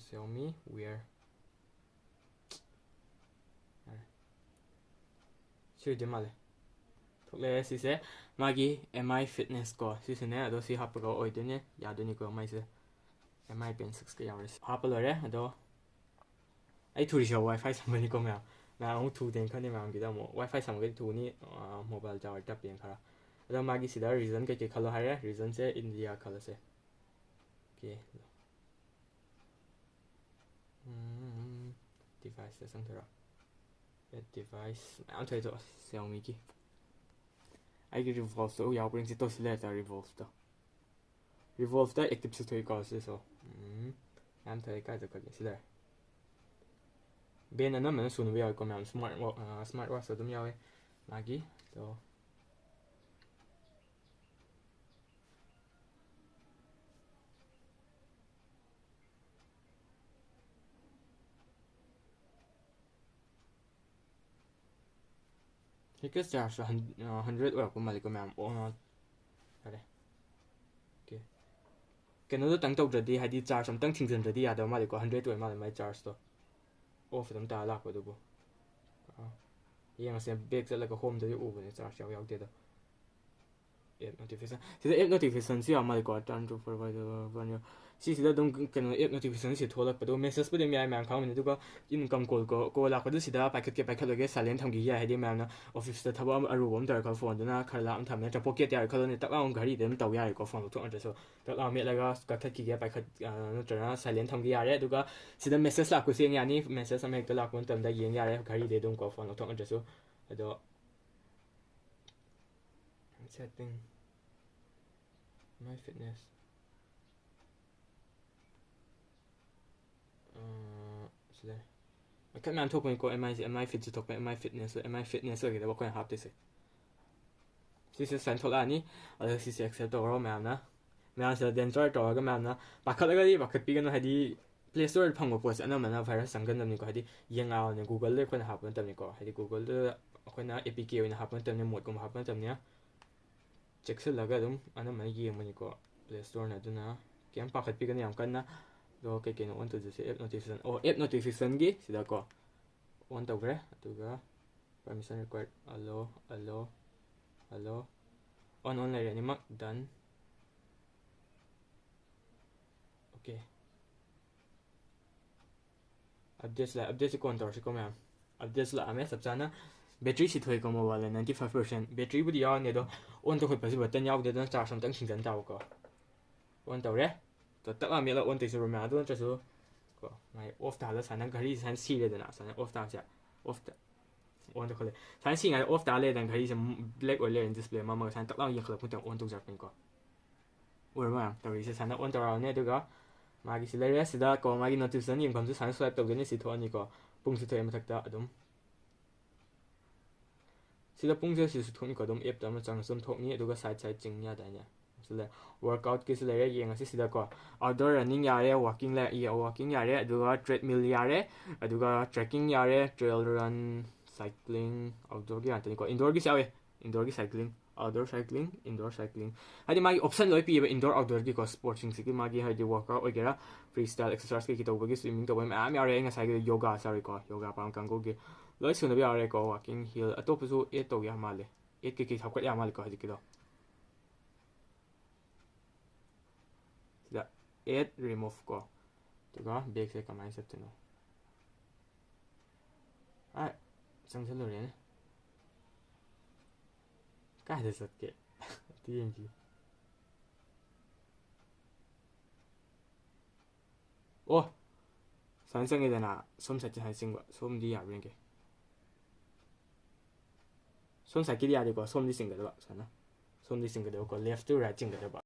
Xiaomi Wear꯫ ꯌꯥꯔꯦ꯫ ꯁꯤ ꯑꯣꯏꯗꯣꯏ ꯃꯥꯜꯂꯦ꯫ ꯊꯣꯛꯂꯛꯑꯦ ꯁꯤꯁꯦ꯫ ꯃꯥꯒꯤ M I Fitness ꯀꯣ, ꯁꯤꯁꯤꯅꯦ꯫ ꯑꯗꯣ ꯁꯤ ꯍꯥꯞꯄꯒ ꯑꯣꯏꯗꯣꯏꯅꯦ, ꯌꯥꯗꯣꯏꯅꯤꯀꯣ ꯃꯥꯏꯁꯦ꯫ M I Band six ꯀ ꯌꯥꯎꯔꯦ꯫ ꯍꯥꯞꯄ ꯂꯣꯏꯔꯦ꯫ ꯑꯗꯣ ꯑꯩ ꯊꯨꯔꯤꯁꯦ WiFi ꯁꯝꯕꯅꯤꯀꯣ ꯃꯌꯥꯝ꯫ ꯃꯌꯥꯝ ꯑꯃꯨꯛ ꯊꯨꯗꯦꯅ ꯈꯟꯅꯤ ꯃꯌꯥꯝꯒꯤꯗ ꯑꯃꯨꯛ꯫ WiFi ꯁꯝꯃꯒꯗꯤ ꯊꯨꯅꯤ, ꯑ, mobile tower ꯇꯞꯄꯦꯅ ꯈꯔ꯫ ꯑꯗꯣ ꯃꯥꯒꯤ ꯁꯤꯗ region ꯀꯩꯀꯩ ꯈꯜꯂꯣ ꯍꯥꯏꯔꯦ꯫ Regionꯁꯦ India ꯈꯜꯂꯁꯦ꯫ ꯑꯣꯀꯦ꯫ ꯎꯝ, deviceꯇ ꯆꯪꯗꯣꯏꯔꯣ? Add device ꯃꯌꯥꯝ ꯊꯣꯛꯑꯦ ꯑꯗꯣ, ꯑꯁ, Xiaomiꯒꯤ꯫ ꯑꯩꯒꯤ Revolveꯇꯣ ꯌꯥꯎꯕ꯭ꯔꯥ ꯌꯦꯡꯁꯤ꯫ ꯇꯧꯁꯤ ꯂꯩꯔꯦ ꯇꯥꯔꯦ Revolveꯇꯣ꯫ Revolveꯇ activeꯁꯨ ꯊꯣꯛꯏꯀꯣ ꯁꯤꯁꯨ꯫ ꯎꯝ, ꯃꯌꯥꯝ ꯊꯣꯛꯑꯦ꯫ ꯀꯥꯏꯗ ꯀꯛꯀꯦ? ꯁꯤ ꯂꯩꯔꯦ꯫ Band ꯑꯅꯝꯕꯅ ꯁꯨꯅꯕ ꯌꯥꯎꯋꯤꯀꯣ ꯃꯌꯥꯝ꯫ Smart wa-, ꯑ, smart watchꯁꯨ ꯑꯗꯨꯝ ꯌꯥꯎꯋꯦ ꯃꯥꯒꯤ꯫ ꯑꯗꯣ ꯍꯦꯛꯇ ꯆꯥꯔꯖ ꯍꯟ-, ꯑ, hundred ꯑꯣꯏꯔꯛꯄ ꯃꯥꯜꯂꯤꯀꯣ ꯃꯌꯥꯝ꯫ ꯑꯣ, ꯐꯔꯦ꯫ ꯑꯣꯀꯦ꯫ ꯀꯩꯅꯣꯗꯣ ꯇꯪ ꯇꯧꯗ꯭ꯔꯗꯤ, ꯍꯥꯏꯗꯤ ꯆꯥꯔꯖ ꯑꯝꯇꯪ ꯊꯤꯡꯖꯤꯟꯗ꯭ꯔꯗꯤ ꯌꯥꯗꯕ ꯃꯥꯜꯂꯤꯀꯣ꯫ Hundred ꯑꯣꯏ ꯃꯥꯜꯂꯦ ꯃꯥꯏ ꯆꯥꯔꯖꯇꯣ꯫ Off ꯑꯗꯨꯝ ꯇꯥꯔ ꯂꯥꯛꯄ ꯑꯗꯨꯕꯨ꯫ ꯑ, ꯌꯦꯡꯉꯁꯦ, back ꯆꯠꯂꯒ homeꯗꯗꯤ ꯎꯕꯅꯦ ꯆꯥꯔꯖ ꯌꯥꯎ ꯌꯥꯎꯗꯦꯗꯣ꯫ ꯑꯦꯞ ꯅꯣꯇꯤꯐꯤꯀꯦꯁꯟ ꯁꯤꯗ ꯑꯦꯞ ꯅꯣꯇꯤꯐꯤꯀꯦꯁꯟꯁꯤ ꯌꯥꯝ ꯃꯥꯜꯂꯦꯀꯣ꯫ Turn to forward, ꯁꯤꯁꯤꯗ ꯑꯗꯨꯝ ꯀꯩꯅꯣ ꯑꯦꯞ ꯅꯣꯇꯤꯐꯤꯀꯦꯁꯟꯁꯤ ꯊꯣꯛꯂꯛꯄꯗꯣ, ꯃꯦꯁꯦꯖꯄꯨꯗꯤ ꯃꯌꯥꯝ ꯃꯌꯥꯝ ꯈꯪꯉꯝꯃꯅꯤ, ꯑꯗꯨꯒ ꯏꯟꯀꯝ ꯀꯣꯜ ꯀꯣꯜ ꯂꯥꯛꯄꯗꯨ ꯁꯤꯗ ꯄꯥꯏꯈꯠꯀꯦ ꯄꯥꯏꯈꯠꯂꯣꯏꯒꯦ ꯁꯥꯏꯂꯦꯟ ꯊꯝꯈꯤ ꯌꯥꯏ꯫ ꯍꯥꯏꯗꯤ ꯃꯌꯥꯝꯅ ꯑꯣꯐꯤꯁꯇ ꯊꯕꯛ ꯑꯃ ꯑꯔꯨꯕ ꯑꯃ ꯇꯧꯔꯦ ꯈꯜꯂꯣ, ꯐꯣꯟꯗꯨꯅ ꯈꯔ ꯂꯥꯞꯅ ꯊꯝꯃꯦ ꯅꯠꯇ꯭ꯔ ꯄꯣꯀꯦꯠ ꯌꯥꯔꯦ ꯈꯜꯂꯣꯅꯦ, ꯇꯛ ꯂꯥꯎꯅ ꯘꯔꯤꯗ ꯑꯗꯨꯝ ꯇꯧ ꯌꯥꯔꯦꯀꯣ, ꯐꯣꯟ ꯂꯧꯊꯣꯛꯅꯗ꯭ꯔꯁꯨ꯫ ꯇꯛ ꯂꯥꯎꯅ ꯃꯦꯠꯂꯒ ꯀꯛꯊꯠꯈꯤꯒꯦ ꯄꯥꯏꯈꯠ ꯑ, ꯅꯠꯇ꯭ꯔꯒꯅ ꯁꯥꯏꯂꯦꯟ ꯊꯝꯈꯤ ꯌꯥꯔꯦ꯫ ꯑꯗꯨꯒ ꯁꯤꯗ ꯃꯦꯁꯦꯖ ꯂꯥꯛꯄꯁꯨ ꯌꯦꯡ ꯌꯥꯅꯤ, ꯃꯦꯁꯦꯖ ꯑꯃ ꯍꯦꯛꯇ ꯂꯥꯛꯄ ꯃꯇꯝꯗ ꯌꯦꯡ ꯌꯥꯔꯦ ꯘꯔꯤꯗꯩ ꯑꯗꯨꯝꯀꯣ, ꯐꯣꯟ ꯂꯧꯊꯣꯛꯅꯗ꯭ꯔꯁꯨ꯫ ꯑꯗꯣ ꯁꯦꯠꯇꯤꯡ, ꯃꯥꯏ ꯐꯤꯠꯅꯦꯁ, ꯁꯤꯗ ꯃꯈꯜ ꯃꯌꯥꯝ ꯊꯣꯛꯄꯅꯤꯀꯣ꯫ ꯑꯦꯝ ꯑꯥꯏꯁꯦ, ꯑꯦꯝ ꯑꯥꯏ ꯐꯤꯠꯁꯨ ꯊꯣꯛꯄ, ꯑꯦꯝ ꯑꯥꯏ ꯐꯤꯠꯅꯦꯁꯁꯨ, ꯑꯦꯝ ꯑꯥꯏ ꯐꯤꯠꯅꯦꯁ ꯑꯣꯏꯒꯗꯕ ꯑꯩꯈꯣꯏꯅ ꯍꯥꯞꯇꯣꯏꯁꯦ꯫ ꯁꯤꯁꯦ ꯁꯨꯃꯥꯏꯅ ꯊꯣꯛꯂꯛꯑꯅꯤ꯫ ꯑꯗꯣ ꯁꯤꯁꯦ ꯑꯦꯛꯁꯦꯞ ꯇꯧꯔꯣ ꯃꯌꯥꯝꯅ꯫ ꯃꯌꯥꯝꯁꯤꯗ ꯗꯦꯟꯖꯔ ꯇꯧꯔꯒ ꯃꯌꯥꯝꯅ ꯄꯥꯈꯠꯂꯒꯗꯤ ꯄꯥꯈꯠꯄꯤꯒꯅꯨ, ꯍꯥꯏꯗꯤ ꯄ꯭ꯂꯦ ꯁ꯭ꯇꯣꯔꯗ ꯐꯪꯕ ꯄꯣꯠꯁꯦ ꯑꯅꯝꯕꯅ ꯚꯥꯏꯔꯁ ꯆꯪꯒꯟꯗꯕꯅꯤꯀꯣ꯫ ꯍꯥꯏꯗꯤ ꯌꯦꯡꯉꯛꯑꯣꯅꯦ, ꯒꯨꯒꯜꯗ ꯑꯩꯈꯣꯏꯅ ꯍꯥꯞꯄ ꯅꯠꯇꯕꯅꯤꯀꯣ, ꯍꯥꯏꯗꯤ ꯒꯨꯒꯜꯗ ꯑꯩꯈꯣꯏꯅ ꯑꯦ ꯄꯤ ꯀꯦ ꯑꯣꯏꯅ ꯍꯥꯞꯄ ꯅꯠꯇꯕꯅꯤꯅ, ꯃꯣꯠꯀꯨꯝꯕ ꯍꯥꯞꯄ ꯅꯠꯇꯕꯅꯤꯅ꯫ ꯆꯦꯛꯁꯤꯜꯂꯒ ꯑꯗꯨꯝ ꯑꯅꯝꯕꯅ ꯌꯦꯡꯕꯅꯤꯀꯣ ꯄ꯭ꯂꯦ ꯁ꯭ꯇꯣꯔꯅ꯫ ꯑꯗꯨꯅ ꯀꯩꯝ ꯄꯥꯈꯠꯄꯤꯒꯅꯨ ꯌꯥꯝ ꯀꯟꯅ꯫ ꯑꯗꯣ ꯀꯩ ꯀꯩꯅꯣ ꯑꯣꯟ ꯇꯧꯗꯣꯏꯁꯦ, ꯑꯦꯞ ꯅꯣꯇꯤꯐꯤꯀꯦꯁꯟ, ꯑꯣ, ꯑꯦꯞ ꯅꯣꯇꯤꯐꯤꯀꯦꯁꯟꯒꯤ ꯁꯤꯗꯀꯣ ꯑꯣꯟ ꯇꯧꯈ꯭ꯔꯦ꯫ ꯑꯗꯨꯒ permission required, allow, allow, allow, on, on ꯂꯩꯔꯦ ꯑꯅꯤꯃꯛ, done꯫ Okay, ꯑꯞꯗꯦꯠꯁ ꯂꯥꯛꯑꯦ꯫ ꯑꯞꯗꯦꯠꯁꯤ ꯀꯣꯟ ꯇꯧꯔꯁꯤꯀꯣ ꯃꯌꯥꯝ꯫ ꯑꯞꯗꯦꯠꯁ ꯂꯥꯛꯑꯝꯃꯦ ꯆꯞ ꯆꯥꯅ꯫ ꯕꯦꯇ꯭ꯔꯤ ꯁꯤ ꯊꯣꯛꯑꯦꯀꯣ ꯃꯣꯕꯥꯏꯜꯗ, ninety five percent꯫ ꯕꯦꯇ꯭ꯔꯤꯕꯨꯗꯤ ꯌꯥꯎꯔꯅꯤ, ꯑꯗꯣ ꯑꯣꯟ ꯇꯧꯈꯠꯄꯁꯤ ꯕꯇꯟ ꯌꯥꯎꯗꯦ, ꯑꯗꯨꯅ ꯆꯥꯔꯖ ꯑꯝꯇꯪ ꯁꯤꯡꯖꯟ ꯇꯥꯕꯀꯣ꯫ ꯑꯣꯟ ꯇꯧꯔꯦ꯫ ꯑꯗꯣ ꯇꯛ ꯂꯥꯎ ꯃꯦꯠꯂꯒ ꯑꯣꯟ ꯇꯧꯁꯤꯔꯣ ꯃꯌꯥꯝ꯫ ꯑꯗꯨ ꯅꯠꯇ꯭ꯔꯁꯨ ꯀꯣ, ꯃꯥꯏ ꯑꯣꯐ ꯇꯥꯍꯜꯂ ꯁꯨꯃꯥꯏꯅ ꯘꯔꯤꯁꯦ ꯁꯨꯃꯥꯏꯅ ꯁꯤꯔꯦꯗꯅ, ꯁꯨꯃꯥꯏꯅ ꯑꯣꯐ ꯇꯥꯕꯁꯦ꯫ ꯑꯣꯐꯇ ꯑꯣꯟ ꯇꯧꯈꯠꯂꯦ꯫ ꯁꯨꯃꯥꯏꯅ ꯁꯤꯉꯥꯏꯗ ꯑꯣꯐ ꯇꯥ ꯂꯩꯔꯦꯗꯅ, ꯘꯔꯤꯁꯦ ꯕ꯭ꯂꯦꯛ ꯑꯣꯏ ꯂꯩꯔꯦ ꯗꯤꯁꯄ꯭ꯂꯦ ꯃꯝꯃꯒ꯫ ꯁꯨꯃꯥꯏꯅ ꯇꯛ ꯂꯥꯎ ꯌꯦꯡꯈꯠꯂꯛꯄ ꯃꯇꯝꯗ ꯑꯣꯟ ꯇꯧꯖꯔꯛꯄꯅꯤꯀꯣ꯫ ꯎꯔꯕ ꯃꯌꯥꯝ? ꯇꯧꯔꯤꯁꯦ ꯁꯨꯃꯥꯏꯅ ꯑꯣꯟ ꯇꯧꯔꯛꯑꯅꯤ, ꯑꯗꯨꯒ ꯃꯥꯒꯤ ꯁꯤ ꯂꯩꯔꯦ꯫ ꯁꯤꯗ ꯀꯣ ꯃꯥꯒꯤ ꯅꯣꯇꯤꯐꯤꯀꯦꯁꯟ ꯌꯦꯡꯐꯝꯁꯨ ꯁꯨꯃꯥꯏꯅ ꯁ꯭ꯋꯥꯏꯞ ꯇꯧꯗꯣꯏꯅꯤ꯫ ꯁꯤ ꯊꯣꯛꯑꯅꯤꯀꯣ, ꯄꯨꯡꯁꯨ ꯊꯣꯛꯑꯦ ꯃꯊꯛꯇ ꯑꯗꯨꯝ꯫ ꯁꯤꯗ ꯄꯨꯡꯁꯦ ꯁꯤꯁꯨ ꯊꯣꯛꯅꯤꯀꯣ, ꯑꯗꯨꯝ ꯑꯦꯞꯇ ꯑꯃ ꯆꯪꯉꯁꯨ ꯑꯗꯨꯝ ꯊꯣꯛꯅꯤ, ꯑꯗꯨꯒ ꯁꯥꯏꯠ ꯁꯥꯏꯠ ꯆꯤꯡ ꯌꯥꯗꯥꯏꯅꯦ? ꯁꯤ ꯂꯩ, ꯋꯥꯔꯛꯑꯥꯎꯠꯀꯤꯁꯨ ꯂꯩꯔꯦ, ꯌꯦꯡꯉꯁꯤ ꯁꯤꯗꯀꯣ꯫ ꯑꯥꯎꯠꯗꯣꯔ ꯔꯟꯅꯤꯡ ꯌꯥꯔꯦ, ꯋꯥꯀꯤꯡ ꯂꯩ, ꯋꯥꯀꯤꯡ ꯌꯥꯔꯦ, ꯑꯗꯨꯒ ꯇ꯭ꯔꯦꯗꯃꯤꯜ ꯌꯥꯔꯦ, ꯑꯗꯨꯒ ꯇ꯭ꯔꯦꯛꯀꯤꯡ ꯌꯥꯔꯦ, ꯇ꯭ꯔꯦꯜ ꯔꯟ, ꯁꯥꯏꯀ꯭ꯂꯤꯡ, ꯑꯥꯎꯠꯗꯣꯔꯒꯤ ꯉꯥꯛꯇꯅꯤꯀꯣ, ꯏꯟꯗꯣꯔꯒꯤꯁꯨ ꯌꯥꯎꯋꯦ, ꯏꯟꯗꯣꯔꯒꯤ cycling, outdoor cycling, indoor cycling. ꯍꯥꯏꯗꯤ ꯃꯥꯒꯤ ꯑꯣꯞꯁꯟ ꯂꯣꯏ ꯄꯤꯌꯦꯕ, ꯏꯟꯗꯣꯔ ꯑꯥꯎꯠꯗꯣꯔꯒꯤꯀꯣ, ꯁ꯭ꯄꯣꯔꯠꯁꯤꯡꯁꯤꯒꯤ ꯃꯥꯒꯤ ꯍꯥꯏꯗꯤ ꯋꯥꯔꯛꯑꯥꯎꯠ ꯑꯣꯏꯒꯦꯔꯥ, ꯐ꯭ꯔꯤ ꯁ꯭ꯇꯥꯏꯜ ꯑꯦꯛꯁꯔꯁꯥꯏꯁ ꯀꯩꯀꯩ ꯇꯧꯕꯒꯤ ꯁ꯭ꯋꯤꯃꯤꯡ ꯇꯧꯕꯒꯤ ꯃꯌꯥꯝ ꯌꯥꯎꯔꯦ꯫ ꯑꯩ ꯉꯁꯥꯏꯒꯤ ꯌꯣꯒꯥ ꯌꯥꯎꯔꯦꯀꯣ, ꯌꯣꯒꯥ ꯄꯥꯝꯕ ꯀꯥꯡꯕꯨꯒꯤ ꯂꯣꯏ ꯁꯨꯅꯕ ꯌꯥꯎꯔꯦꯀꯣ꯫ ꯋꯥꯀꯤꯡ, ꯍꯤꯜ, ꯑꯇꯣꯞꯄꯁꯨ ꯑꯦꯗ ꯇꯧꯒꯦ ꯃꯥꯜꯂꯦ, ꯑꯦꯗ ꯀꯩꯀꯩ ꯍꯥꯞꯀꯠ ꯌꯥ ꯃꯥꯜꯂꯦꯀꯣ ꯍꯧꯖꯤꯛꯀꯤꯗꯣ꯫ ꯑꯦꯠ ꯔꯤꯃꯨꯚ ꯀꯣ꯫ ꯑꯗꯨꯒ ꯕꯦꯛꯁꯦ ꯀꯃꯥꯏꯅ ꯆꯠꯇꯣꯏꯅꯣ? ꯑ, ꯆꯪꯁꯜꯂꯨꯔꯦꯅꯦ꯫ ꯀꯥꯏꯗ ꯆꯠꯀꯦ? ꯑꯝꯇ ꯌꯦꯡꯁꯤ꯫ ꯑꯣ, ꯁꯨꯃꯥꯏꯅ ꯆꯪꯉꯦꯗꯅ, ꯁꯣꯝ ꯁꯥꯏꯠꯁꯦ ꯁꯨꯃꯥꯏꯅ ꯆꯤꯡꯕ, ꯁꯣꯝꯗꯤ ꯌꯥꯕ꯭ꯔꯥ ꯌꯦꯡꯒꯦ꯫ ꯁꯣꯝ ꯁꯥꯏꯠꯀꯤꯗꯤ ꯌꯥꯗꯦꯀꯣ, ꯁꯣꯝꯗꯤ ꯆꯤꯡꯒꯗꯕ, ꯁꯨꯃꯥꯏꯅ꯫ ꯁꯣꯝꯗꯤ ꯆꯤꯡꯒꯗꯕꯀꯣ, left to right ꯆꯤꯡꯒꯗꯕ꯫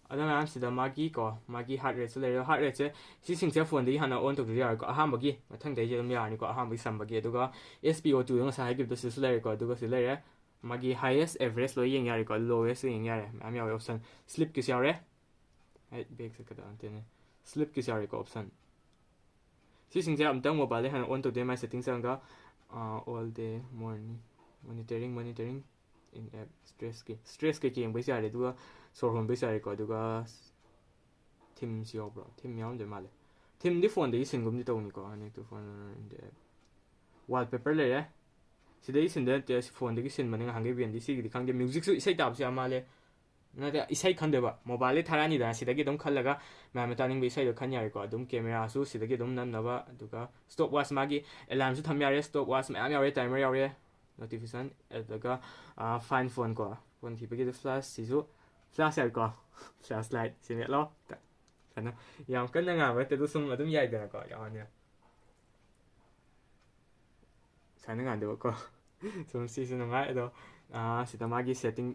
ꯑꯗꯣ ꯃꯌꯥꯝ ꯁꯤꯗ ꯃꯥꯒꯤ ꯀꯣ, ꯃꯥꯒꯤ heart rateꯁꯨ ꯂꯩꯔꯦ꯫ Heart rateꯁꯦ ꯁꯤꯁꯤꯡꯁꯦ phoneꯗꯒꯤ ꯍꯥꯟꯅ on ꯇꯧꯗ꯭ꯔꯗꯤ ꯌꯥꯔꯣꯏꯀꯣ꯫ ꯑꯍꯥꯟꯕꯒꯤ ꯃꯊꯪꯗꯩꯗꯤ ꯑꯗꯨꯝ ꯌꯥꯔꯅꯤꯀꯣ, ꯑꯍꯥꯟꯕꯒꯤ ꯁꯝꯕꯒꯤ꯫ ꯑꯗꯨꯒ S P O twoꯗꯣ ꯉꯁꯥꯏ ꯍꯥꯏꯈꯤꯕꯗꯣ ꯁꯤꯁꯨ ꯂꯩꯔꯦꯀꯣ꯫ ꯑꯗꯨꯒ ꯁꯤ ꯂꯩꯔꯦ ꯃꯥꯒꯤ highest, average ꯂꯣꯏ ꯌꯦꯡ ꯌꯥꯔꯦꯀꯣ, lowest ꯌꯦꯡ ꯌꯥꯔꯦ, ꯃꯌꯥꯝ ꯌꯥꯎꯋꯦ option꯫ Sleepꯀꯤꯁꯨ ꯌꯥꯎꯔꯦ꯫ ꯑꯩ back ꯆꯠꯀꯗꯕ ꯅꯠꯇꯦꯅꯦ꯫ Sleepꯀꯤꯁꯨ ꯌꯥꯎꯔꯦꯀꯣ option꯫ ꯁꯤꯁꯤꯡꯁꯦ ꯑꯃꯨꯛꯇꯪ mobileꯗ ꯍꯥꯟꯅ on ꯇꯧꯗꯣꯏꯅꯦ꯫ My settings ꯆꯪꯉꯒ, ꯑ, all day morning monitoring, monitoring in app, stressꯀꯤ, stress ꯀꯩꯀꯩ ꯌꯦꯡꯕꯩꯁꯨ ꯌꯥꯔꯦ, ꯑꯗꯨꯒ ꯁꯣꯔ ꯍꯣꯟꯕꯩꯁꯨ ꯌꯥꯔꯦꯀꯣ꯫ ꯑꯗꯨꯒ themeꯁꯨ ꯌꯥꯎꯕ꯭ꯔꯣ? Theme ꯌꯥꯎꯔꯝꯗꯣꯏ ꯃꯥꯜꯂꯦ꯫ Themeꯗꯤ phoneꯗꯒꯤ ꯁꯤꯟꯒꯨꯝꯗꯤ ꯇꯧꯅꯤꯀꯣ, connect to phone in the app꯫ Wallpaper ꯂꯩꯔꯦ꯫ ꯁꯤꯗꯒꯤ ꯁꯤꯟꯗꯣꯏ ꯅꯠꯇꯦ, ꯁꯤ phoneꯗꯒꯤ ꯁꯤꯟꯕꯅꯦ ꯉꯍꯥꯟꯒꯩ ꯕꯦꯟꯗꯤ꯫ ꯁꯤꯒꯤꯗꯤ ꯈꯪꯗꯦ꯫ Musicꯁꯨ, ꯏꯁꯩ ꯇꯥꯕꯁꯨ ꯌꯥꯝ ꯃꯥꯜꯂꯦ꯫ ꯅꯠꯇꯦ, ꯏꯁꯩ ꯈꯟꯗꯣꯏꯕ꯫ Mobileꯗꯩ ꯊꯥꯔꯛꯑꯅꯤꯗꯅ, ꯁꯤꯗꯒꯤ ꯑꯗꯨꯝ ꯈꯜꯂꯒ ꯃꯌꯥꯝꯅ ꯇꯥꯅꯤꯡꯕ ꯏꯁꯩꯗꯣ ꯈꯟ ꯌꯥꯔꯦꯀꯣ꯫ ꯑꯗꯨꯝ cameraꯁꯨ ꯁꯤꯗꯒꯤ ꯑꯗꯨꯝ ꯅꯝꯅꯕ, ꯑꯗꯨꯒ stopwatch, ꯃꯥꯒꯤ alarmꯁꯨ ꯊꯝ ꯌꯥꯔꯦ, stopwatch ꯃꯌꯥꯝ ꯌꯥꯎꯔꯦ, timer ꯌꯥꯎꯔꯦ, notification, ꯑꯗꯨꯒ, ꯑ, find phone ꯀꯣ, phone ꯊꯤꯕꯒꯤꯗꯣ flashꯁꯤꯁꯨ, flash ꯍꯥꯏꯀꯣ, flashlight ꯁꯤ ꯃꯦꯠꯂꯣ꯫ ꯀꯩꯅꯣ, ꯌꯥꯝ ꯀꯟꯅ ꯉꯥꯡꯕ ꯅꯠꯇꯦ, ꯑꯗꯨ ꯁꯨꯝ ꯑꯗꯨꯝ ꯌꯥꯏꯗꯅꯀꯣ, ꯌꯥꯎꯔꯅꯤ꯫ ꯁꯨꯃꯥꯏꯅ ꯉꯥꯡꯗꯦꯕꯀꯣ꯫ ꯁꯨꯝ ꯁꯤꯁꯨ ꯅꯨꯡꯉꯥꯏ꯫ ꯑꯗꯣ, ꯑ, ꯁꯤꯗ ꯃꯥꯒꯤ setting,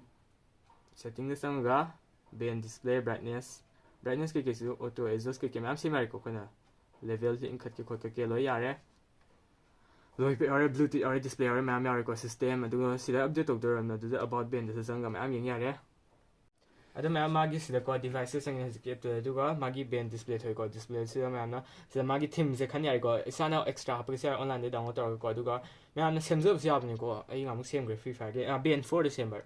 settingꯗ ꯆꯪꯉꯒ band display, brightness, brightness ꯀꯩꯀꯩꯁꯨ auto adjust ꯀꯩꯀꯩ ꯃꯌꯥꯝ ꯁꯦꯝ ꯌꯥꯔꯦꯀꯣ꯫ ꯑꯩꯈꯣꯏꯅ levelꯁꯦ ꯏꯟꯈꯠꯀꯦ ꯈꯣꯠꯀꯠꯀꯦ ꯂꯣꯏ ꯌꯥꯔꯦ꯫ ꯂꯣꯏ ꯌꯥꯎꯔꯦ, Bluetooth ꯌꯥꯎꯔꯦ, display ꯌꯥꯎꯔꯦ, ꯃꯌꯥꯝ ꯌꯥꯎꯔꯦꯀꯣ, system꯫ ꯑꯗꯨꯒ ꯁꯤꯗ update ꯇꯧꯗꯣꯏꯔꯝꯅ ꯑꯗꯨꯗ about bandꯗꯁꯨ ꯆꯪꯉꯒ ꯃꯌꯥꯝ ꯌꯦꯡ ꯌꯥꯔꯦ꯫ ꯑꯗꯨ ꯃꯌꯥꯝ ꯃꯥꯒꯤ ꯁꯤꯗꯀꯣ deviceꯁꯦ ꯆꯪꯉꯦ ꯍꯧꯖꯤꯛꯀꯤ appꯇꯨꯗ, ꯑꯗꯨꯒ ꯃꯥꯒꯤ band display ꯊꯣꯛꯑꯦꯀꯣ꯫ Displayꯁꯤꯗ ꯃꯌꯥꯝꯅ ꯁꯤꯗ ꯃꯥꯒꯤ themeꯁꯦ ꯈꯟ ꯌꯥꯔꯦꯀꯣ, ꯏꯁꯥꯅ extra ꯍꯥꯞꯄꯒꯦꯁꯨ ꯌꯥꯔꯦ onlineꯗꯒꯤ download ꯇꯧꯔꯒꯀꯣ꯫ ꯑꯗꯨꯒ ꯃꯌꯥꯝꯅ ꯁꯦꯝꯖꯕꯁꯨ ꯌꯥꯕꯅꯤꯀꯣ꯫ ꯑꯩ ꯉꯍꯥꯟꯃꯨꯛ ꯁꯦꯝꯈ꯭ꯔꯦ Free Fireꯒꯤ, ꯑ, band fourꯗ ꯁꯦꯝꯕ,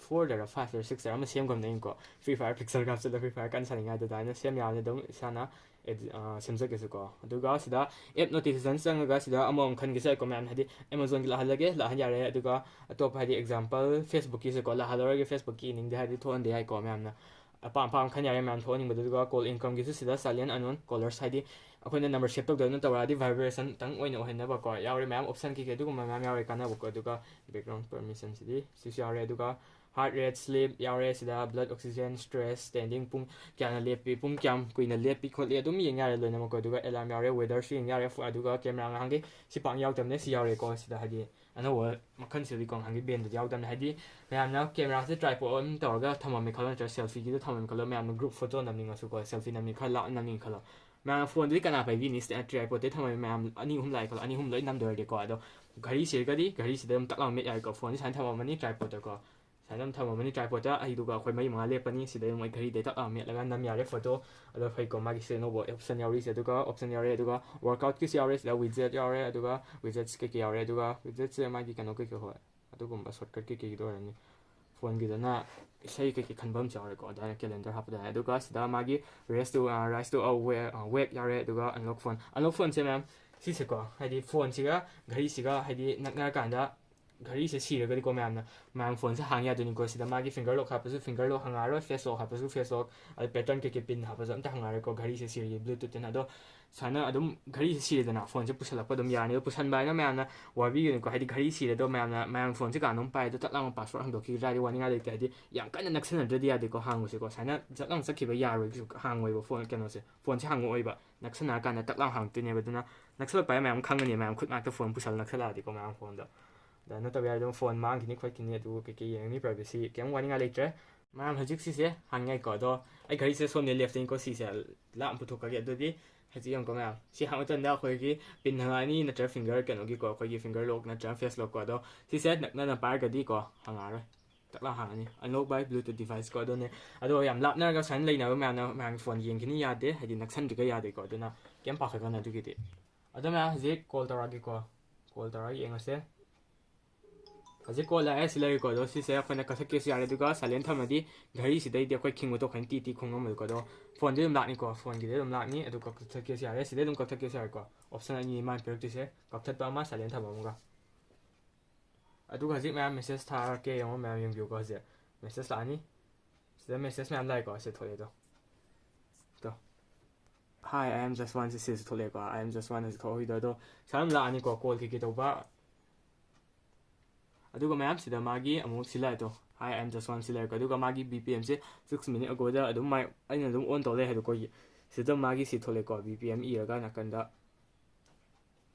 fourꯗꯔ fiveꯇꯔ sixꯇꯔ ꯑꯃ ꯁꯦꯝꯈ꯭ꯔꯕꯅꯦ ꯑꯩꯅꯀꯣ꯫ Free Fire pixel ꯍꯥꯞꯆꯤꯜꯂꯒ Free Fire ꯀꯟꯅ ꯁꯥꯟꯅꯤꯡꯉꯥꯏꯗ ꯑꯗꯨꯃꯥꯏꯅ ꯁꯦꯝ ꯌꯥꯕꯅꯤ ꯑꯗꯨꯝ ꯏꯁꯥꯅ ꯑꯦꯗꯤ-, ꯑ, ꯁꯦꯝꯖꯒꯦꯁꯨꯀꯣ꯫ ꯑꯗꯨꯒ ꯁꯤꯗ app notification ꯆꯪꯉꯒ ꯁꯤꯗ ꯑꯃꯃꯝ ꯈꯟꯒꯦꯁꯨ ꯌꯥꯏꯀꯣ ꯃꯌꯥꯝ, ꯍꯥꯏꯗꯤ Amazonꯒꯤ ꯂꯥꯛꯍꯜꯂꯒꯦ, ꯂꯥꯛꯍꯟ ꯌꯥꯔꯦ꯫ ꯑꯗꯨꯒ ꯑꯇꯣꯞꯄ ꯍꯥꯏꯗꯤ example Facebookꯀꯤꯁꯨꯀꯣ ꯂꯥꯛꯍꯜꯂꯔꯣꯏꯒꯦ, Facebookꯀꯤ ꯏꯅꯤꯡꯗꯦ ꯍꯥꯏꯗꯤ ꯊꯣꯛꯍꯟꯗꯦ ꯌꯥꯏꯀꯣ ꯃꯌꯥꯝꯅ꯫ ꯑꯄꯥꯝ ꯑꯄꯥꯝꯕ ꯈꯟ ꯌꯥꯔꯦ ꯃꯌꯥꯝ ꯊꯣꯛꯍꯟꯅꯤꯡꯕꯗꯨ꯫ ꯑꯗꯨꯒ call income ꯒꯤꯁꯨ ꯁꯤꯗ silent unknown callers, ꯍꯥꯏꯗꯤ ꯑꯩꯈꯣꯏꯅ number save ꯇꯧꯗꯅ ꯇꯧꯔꯛꯑꯗꯤ vibration ꯇꯪ ꯑꯣꯏꯅ ꯑꯣꯏꯍꯟꯅꯕꯀꯣ ꯌꯥꯎꯔꯦ ꯃꯌꯥꯝ, option ꯀꯩꯀꯩ ꯑꯗꯨꯒꯨꯝꯕ ꯃꯌꯥꯝ ꯌꯥꯎꯔꯦ ꯀꯥꯟꯅꯕꯀꯣ꯫ ꯑꯗꯨꯒ background permission ꯁꯤꯗꯤ ꯁꯤꯁꯨ ꯌꯥꯎꯔꯦ꯫ ꯑꯗꯨꯒ heart rate, sleep ꯌꯥꯎꯔꯦ ꯁꯤꯗ, blood oxygen, stress, standing, ꯄꯨꯡ ꯀꯌꯥꯅ ꯂꯦꯞꯄꯤ, ꯄꯨꯡ ꯀꯌꯥꯝ ꯀꯨꯏꯅ ꯂꯦꯞꯄꯤ ꯈꯣꯠꯂꯤ ꯑꯗꯨꯝ ꯌꯦꯡ ꯌꯥꯔꯦ ꯂꯣꯏꯅꯃꯛꯀꯣ꯫ ꯑꯗꯨꯒ alarm ꯌꯥꯎꯔꯦ, weather ꯁꯨ ꯌꯦꯡ ꯌꯥꯔꯦ꯫ ꯑꯗꯨꯒ camera ꯉꯍꯥꯟꯒꯤ ꯁꯤ ꯄꯥꯛ ꯌꯥꯎꯗꯕꯅꯦ, ꯁꯤ ꯌꯥꯎꯔꯦꯀꯣ꯫ ꯁꯤꯗ ꯍꯥꯏꯗꯤ ꯑꯅꯧꯕ ꯃꯈꯜꯁꯤꯗꯗꯤꯀꯣ ꯉꯍꯥꯟꯒꯤ band ꯗꯗꯤ ꯌꯥꯎꯗꯕꯅꯦ꯫ ꯍꯥꯏꯗꯤ ꯃꯌꯥꯝꯅ camera ꯁꯦ tripod ꯑꯃ ꯇꯧꯔꯒ ꯊꯝꯃꯝꯃꯦ ꯈꯜꯂꯣ, ꯅꯠꯇ꯭ꯔꯒ selfie ꯒꯤꯗ ꯊꯝꯃꯝꯃꯦ ꯈꯜꯂꯣ, ꯃꯌꯥꯝꯅ group photo ꯅꯝꯅꯤꯡꯉꯁꯨꯀꯣ, selfie ꯅꯝꯅꯤꯡ ꯈꯔ ꯂꯥꯞꯅ ꯅꯝꯅꯤꯡ ꯈꯜꯂꯣ, ꯃꯌꯥꯝ phone ꯗꯨꯗꯤ ꯀꯅꯥ ꯄꯥꯏꯕꯤꯅꯤ? Tripod ꯇꯩ ꯊꯝꯃꯝꯃꯦ ꯃꯌꯥꯝ ꯑꯅꯤ ꯑꯍꯨꯝ ꯂꯥꯛꯑꯦ ꯈꯜꯂꯣ, ꯑꯅꯤ ꯑꯍꯨꯝ ꯂꯣꯏ ꯅꯝꯗꯣꯏꯔꯗꯤꯀꯣ꯫ ꯑꯗꯣ ꯘꯔꯤꯁꯤꯒꯗꯤ, ꯘꯔꯤꯁꯤꯗ ꯑꯗꯨꯝ ꯇꯛ ꯂꯥꯎꯅ ꯃꯦꯠ ꯌꯥꯔꯦꯀꯣ꯫ Phone ꯁꯦ ꯁꯨꯃꯥꯏꯅ ꯊꯝꯃꯝꯃꯅꯤ tripod ꯇꯀꯣ, ꯁꯨꯃꯥꯏꯅ ꯑꯗꯨꯝ ꯊꯝꯃꯝꯃꯅꯤ tripod ꯇ꯫ ꯑꯗꯨꯒ ꯑꯩꯈꯣꯏ ꯃꯔꯤ ꯃꯉꯥ ꯂꯦꯞꯄꯅꯤ, ꯁꯤꯗ ꯑꯗꯨꯝ ꯑꯩ ꯘꯔꯤꯗꯩ ꯇꯛ ꯂꯥꯎꯅ ꯃꯦꯠꯂꯒ ꯅꯝ ꯌꯥꯔꯦ photo꯫ ꯑꯗꯣ ꯐꯩꯀꯣ, ꯃꯥꯒꯤꯁꯦ ꯑꯅꯧꯕ option ꯌꯥꯎꯔꯤꯁꯦ꯫ ꯑꯗꯨꯒ option ꯌꯥꯎꯔꯦ, ꯑꯗꯨꯒ workout ꯀꯤꯁꯨ ꯌꯥꯎꯔꯦ, ꯁꯤꯗ widget ꯌꯥꯎꯔꯦ, ꯑꯗꯨꯒ widgets ꯀꯩꯀꯩ ꯌꯥꯎꯔꯦ꯫ ꯑꯗꯨꯒ widget ꯁꯦ ꯃꯥꯒꯤ ꯀꯩꯅꯣ ꯀꯩꯀꯩ, ꯍꯣꯏ, ꯑꯗꯨꯒꯨꯝꯕ shortcut ꯀꯩꯀꯩꯒꯤꯗꯣ ꯑꯣꯏꯔꯝꯅꯤ꯫ Phone ꯒꯤꯗꯅ ꯏꯁꯩ ꯀꯩꯀꯩ ꯈꯟꯕ ꯑꯃꯁꯨ ꯌꯥꯎꯔꯦꯀꯣ, ꯑꯗꯨꯃꯥꯏꯅ calendar ꯍꯥꯞꯄꯗ ꯌꯥꯏ꯫ ꯑꯗꯨꯒ ꯁꯤꯗ ꯃꯥꯒꯤ raise to, ꯑ, rise to a wa-, ꯑ, wake ꯌꯥꯎꯔꯦ꯫ ꯑꯗꯨꯒ unlock phone, unlock phone ꯁꯦ ꯃꯌꯥꯝ ꯁꯤꯁꯦꯀꯣ, ꯍꯥꯏꯗꯤ phone ꯁꯤꯒ ꯘꯔꯤꯁꯤꯒ ꯍꯥꯏꯗꯤ ꯅꯛꯅꯔꯀꯥꯟꯗ ꯘꯔꯤꯁꯦ ꯁꯤꯔꯒꯗꯤꯀꯣ ꯃꯌꯥꯝꯅ, ꯃꯌꯥꯝ phone ꯁꯦ ꯍꯥꯡ ꯌꯥꯗꯣꯏꯅꯤꯀꯣ꯫ ꯁꯤꯗ ꯃꯥꯒꯤ finger lock ꯍꯥꯞꯄꯁꯨ finger lock ꯍꯥꯡꯉꯛꯑꯔꯣꯏ, face lock ꯍꯥꯞꯄꯁꯨ face lock, ꯑꯗꯩ pattern ꯀꯩꯀꯩ pin ꯍꯥꯞꯄꯁꯨ ꯑꯝꯇ ꯍꯥꯡꯉꯛꯑꯔꯣꯏꯀꯣ, ꯘꯔꯤꯁꯦ ꯁꯤꯔꯗꯤ Bluetooth ꯇꯅ꯫ ꯑꯗꯣ ꯁꯨꯃꯥꯏꯅ ꯑꯗꯨꯝ ꯘꯔꯤꯁꯦ ꯁꯤꯔꯦꯗꯅ, phone ꯁꯦ ꯄꯨꯁꯜꯂꯛꯄ ꯑꯗꯨꯝ ꯌꯥꯔꯅꯤ꯫ ꯑꯗꯣ ꯄꯨꯁꯟꯕ ꯍꯥꯏꯅ ꯃꯌꯥꯝꯅ ꯋꯥꯕꯤꯒꯅꯨꯀꯣ, ꯍꯥꯏꯗꯤ ꯘꯔꯤ ꯁꯤꯔꯦ ꯑꯗꯣ ꯃꯌꯥꯝꯅ, ꯃꯌꯥꯝ phone ꯁꯦ ꯀꯅꯥꯅꯣꯝ ꯄꯥꯏ ꯑꯗꯣ ꯇꯛ ꯂꯥꯎꯅ password ꯍꯥꯡꯗꯣꯛꯈꯤꯒꯗ꯭ꯔꯥ ꯍꯥꯏꯗꯤ ꯋꯥꯅꯤꯡꯉꯥꯏ ꯂꯩꯇꯦ꯫ ꯍꯥꯏꯗꯤ ꯌꯥꯝ ꯀꯟꯅ ꯅꯛꯁꯟꯅꯗ꯭ꯔꯗꯤ ꯌꯥꯗꯦꯀꯣ ꯍꯥꯡꯕꯁꯦꯀꯣ, ꯁꯨꯃꯥꯏꯅ ꯖꯛ ꯂꯥꯎꯅ ꯆꯠꯈꯤꯕ ꯌꯥꯔꯣꯏ, ꯀꯩꯁꯨ ꯍꯥꯡꯉꯣꯏꯕ phone ꯀꯩꯅꯣꯁꯦ, phone ꯁꯦ ꯍꯥꯡꯉꯛꯑꯣꯏꯕ, ꯅꯛꯁꯟꯅꯔꯀꯥꯟꯗ ꯇꯛ ꯂꯥꯎꯅ ꯍꯥꯡꯉꯛꯇꯣꯏꯅꯦꯕ꯫ ꯑꯗꯨꯅ ꯅꯛꯁꯜꯂꯛꯄ ꯍꯥꯏ ꯃꯌꯥꯝ ꯈꯪꯒꯅꯤ, ꯃꯌꯥꯝ ꯈꯨꯠ ꯉꯥꯛꯇ phone ꯄꯨꯁꯜꯂ ꯅꯛꯁꯜꯂꯛꯑꯗꯤꯀꯣ ꯃꯌꯥꯝ phone ꯗꯣ꯫ ꯑꯗ ꯅꯠꯇꯕ ꯌꯥꯔꯗꯤ ꯑꯗꯨꯝ phone ꯃꯥꯡꯈꯤꯅꯤ ꯈꯣꯠꯈꯤꯅꯤ ꯑꯗꯨ ꯀꯩꯀꯩ ꯌꯦꯡꯉꯅꯤ, privacy ꯀꯩꯝ ꯋꯥꯅꯤꯡꯉꯥꯏ ꯂꯩꯇ꯭ꯔꯦ꯫ ꯃꯌꯥꯝ ꯍꯧꯖꯤꯛ ꯁꯤꯁꯦ ꯍꯥꯡꯉꯦꯀꯣ, ꯑꯗꯣ ꯑꯩ ꯘꯔꯤꯁꯦ ꯁꯣꯝꯗ left ꯇꯩꯅꯤꯀꯣ, ꯁꯤꯁꯦ ꯂꯥꯞꯅ ꯄꯨꯊꯣꯛꯈ꯭ꯔꯒꯦ꯫ ꯑꯗꯨꯗꯤ ꯍꯧꯖꯤꯛ ꯌꯦꯡꯉꯨꯀꯣ ꯃꯌꯥꯝ, ꯁꯤ ꯍꯥꯡꯕ ꯃꯇꯝꯗ ꯑꯩꯈꯣꯏꯒꯤ pin ꯍꯪꯉꯛꯑꯅꯤ ꯅꯠꯇ꯭ꯔꯒ finger ꯀꯩꯅꯣꯒꯤꯀꯣ, ꯑꯩꯈꯣꯏꯒꯤ finger lock ꯅꯠꯇ꯭ꯔꯒ face lock ꯀꯣ꯫ ꯑꯗꯣ ꯁꯤꯁꯦ ꯅꯛꯅꯅ ꯄꯥꯏꯔꯒꯗꯤꯀꯣ ꯍꯪꯉꯛꯑꯔꯣꯏ, ꯇꯛ ꯂꯥꯎ ꯍꯥꯡꯉꯅꯤ꯫ Unlock by Bluetooth device ꯀꯣ꯫ ꯑꯗꯨꯅꯦ, ꯑꯗꯣ ꯌꯥꯝ ꯂꯥꯞꯅꯔꯒ ꯁꯨꯃꯥꯏꯅ ꯂꯩꯅꯕ ꯃꯌꯥꯝꯅ ꯃꯌꯥꯝꯒꯤ phone ꯌꯦꯡꯈꯤꯅꯤ ꯌꯥꯗꯦ, ꯍꯥꯏꯗꯤ ꯅꯛꯁꯟꯗ꯭ꯔꯤꯒꯩ ꯌꯥꯗꯦꯀꯣ꯫ ꯑꯗꯨꯅ ꯀꯩꯝ ꯄꯥꯈꯠꯀꯅꯨ ꯑꯗꯨꯒꯤꯗꯤ꯫ ꯑꯗꯣ ꯃꯌꯥꯝ ꯍꯧꯖꯤꯛ call ꯇꯧꯔꯛꯑꯒꯦꯀꯣ, call ꯇꯧꯔꯒ ꯌꯦꯡꯉꯁꯦ꯫ ꯍꯧꯖꯤꯛ call ꯂꯥꯛꯑꯦ, ꯁꯤ ꯂꯩꯔꯦꯀꯣ꯫ ꯑꯗꯣ ꯁꯤꯁꯦ ꯑꯩꯈꯣꯏꯅ ꯀꯛꯊꯠꯀꯦꯁꯨ ꯌꯥꯔꯦ, ꯑꯗꯨꯒ silent ꯊꯝꯃꯗꯤ ꯘꯔꯤꯁꯤꯗꯩꯗꯤ ꯑꯩꯈꯣꯏ ꯈꯤꯡꯕ ꯇꯣꯛꯈ꯭ꯔꯅꯤ, ꯇꯤ ꯇꯤ ꯈꯣꯡꯉꯝꯕꯗꯀꯣ꯫ ꯑꯗꯣ phone ꯗꯤ ꯑꯗꯨꯝ ꯂꯥꯛꯅꯤꯀꯣ, phone ꯒꯤꯗꯤ ꯑꯗꯨꯝ ꯂꯥꯛꯅꯤ꯫ ꯑꯗꯨ ꯀꯛꯊꯠꯀꯦꯁꯨ ꯌꯥꯔꯦ, ꯁꯤꯗꯩ ꯑꯗꯨꯝ ꯀꯛꯊꯠꯀꯦꯁꯨ ꯌꯥꯔꯦꯀꯣ꯫ Option ꯑꯅꯤ ꯃꯥꯅ ꯄꯤꯔꯛꯇꯣꯏꯁꯦ, ꯀꯛꯊꯠꯄ ꯑꯃ, silent ꯊꯝꯕ ꯑꯃꯒ꯫ ꯑꯗꯨꯒ ꯍꯧꯖꯤꯛ ꯃꯌꯥꯝ message ꯊꯥꯔꯛꯀꯦ, ꯌꯦꯡꯉꯣ ꯃꯌꯥꯝ, ꯌꯦꯡꯕꯤꯌꯨꯀꯣ꯫ ꯍꯧꯖꯤꯛ message ꯂꯥꯛꯑꯅꯤ꯫ ꯁꯤꯗ message ꯃꯌꯥꯝ ꯂꯥꯛꯑꯦꯀꯣ, ꯁꯤ ꯊꯣꯛꯂꯛꯑꯦ ꯑꯗꯣ꯫ ꯑꯗꯣ, "Hi, I am Jaswant" ꯁꯤ, ꯁꯤꯁꯨ ꯊꯣꯛꯂꯛꯑꯦꯀꯣ, "I am Jaswant" ꯑꯁꯤ ꯊꯣꯛꯍꯧꯔꯤꯗꯣ꯫ ꯑꯗꯣ ꯁꯨꯃꯥꯏꯅ ꯂꯥꯛꯑꯅꯤꯀꯣ, call ꯀꯩꯀꯩ ꯇꯧꯕ꯫ ꯑꯗꯨꯒ ꯃꯌꯥꯝ ꯁꯤꯗ ꯃꯥꯒꯤ ꯑꯃꯨꯛ ꯁꯤ ꯂꯥꯛꯑꯦ ꯑꯗꯣ, "Hi, I am Jaswant" ꯁꯤ ꯂꯩꯔꯦꯀꯣ꯫ ꯑꯗꯨꯒ ꯃꯥꯒꯤ B P M ꯁꯦ six minute ago ꯗ ꯑꯗꯨꯝ ꯃꯥꯏ, ꯑꯩꯅ ꯑꯗꯨꯝ on ꯇꯧ ꯂꯩ ꯍꯥꯏꯗꯣ, ꯑꯩꯈꯣꯏꯒꯤ ꯁꯤꯗ ꯃꯥꯒꯤ ꯁꯤ ꯊꯣꯛꯂꯛꯑꯦꯀꯣ, B P M ꯏꯔꯒ ꯅꯥꯀꯟꯗ꯫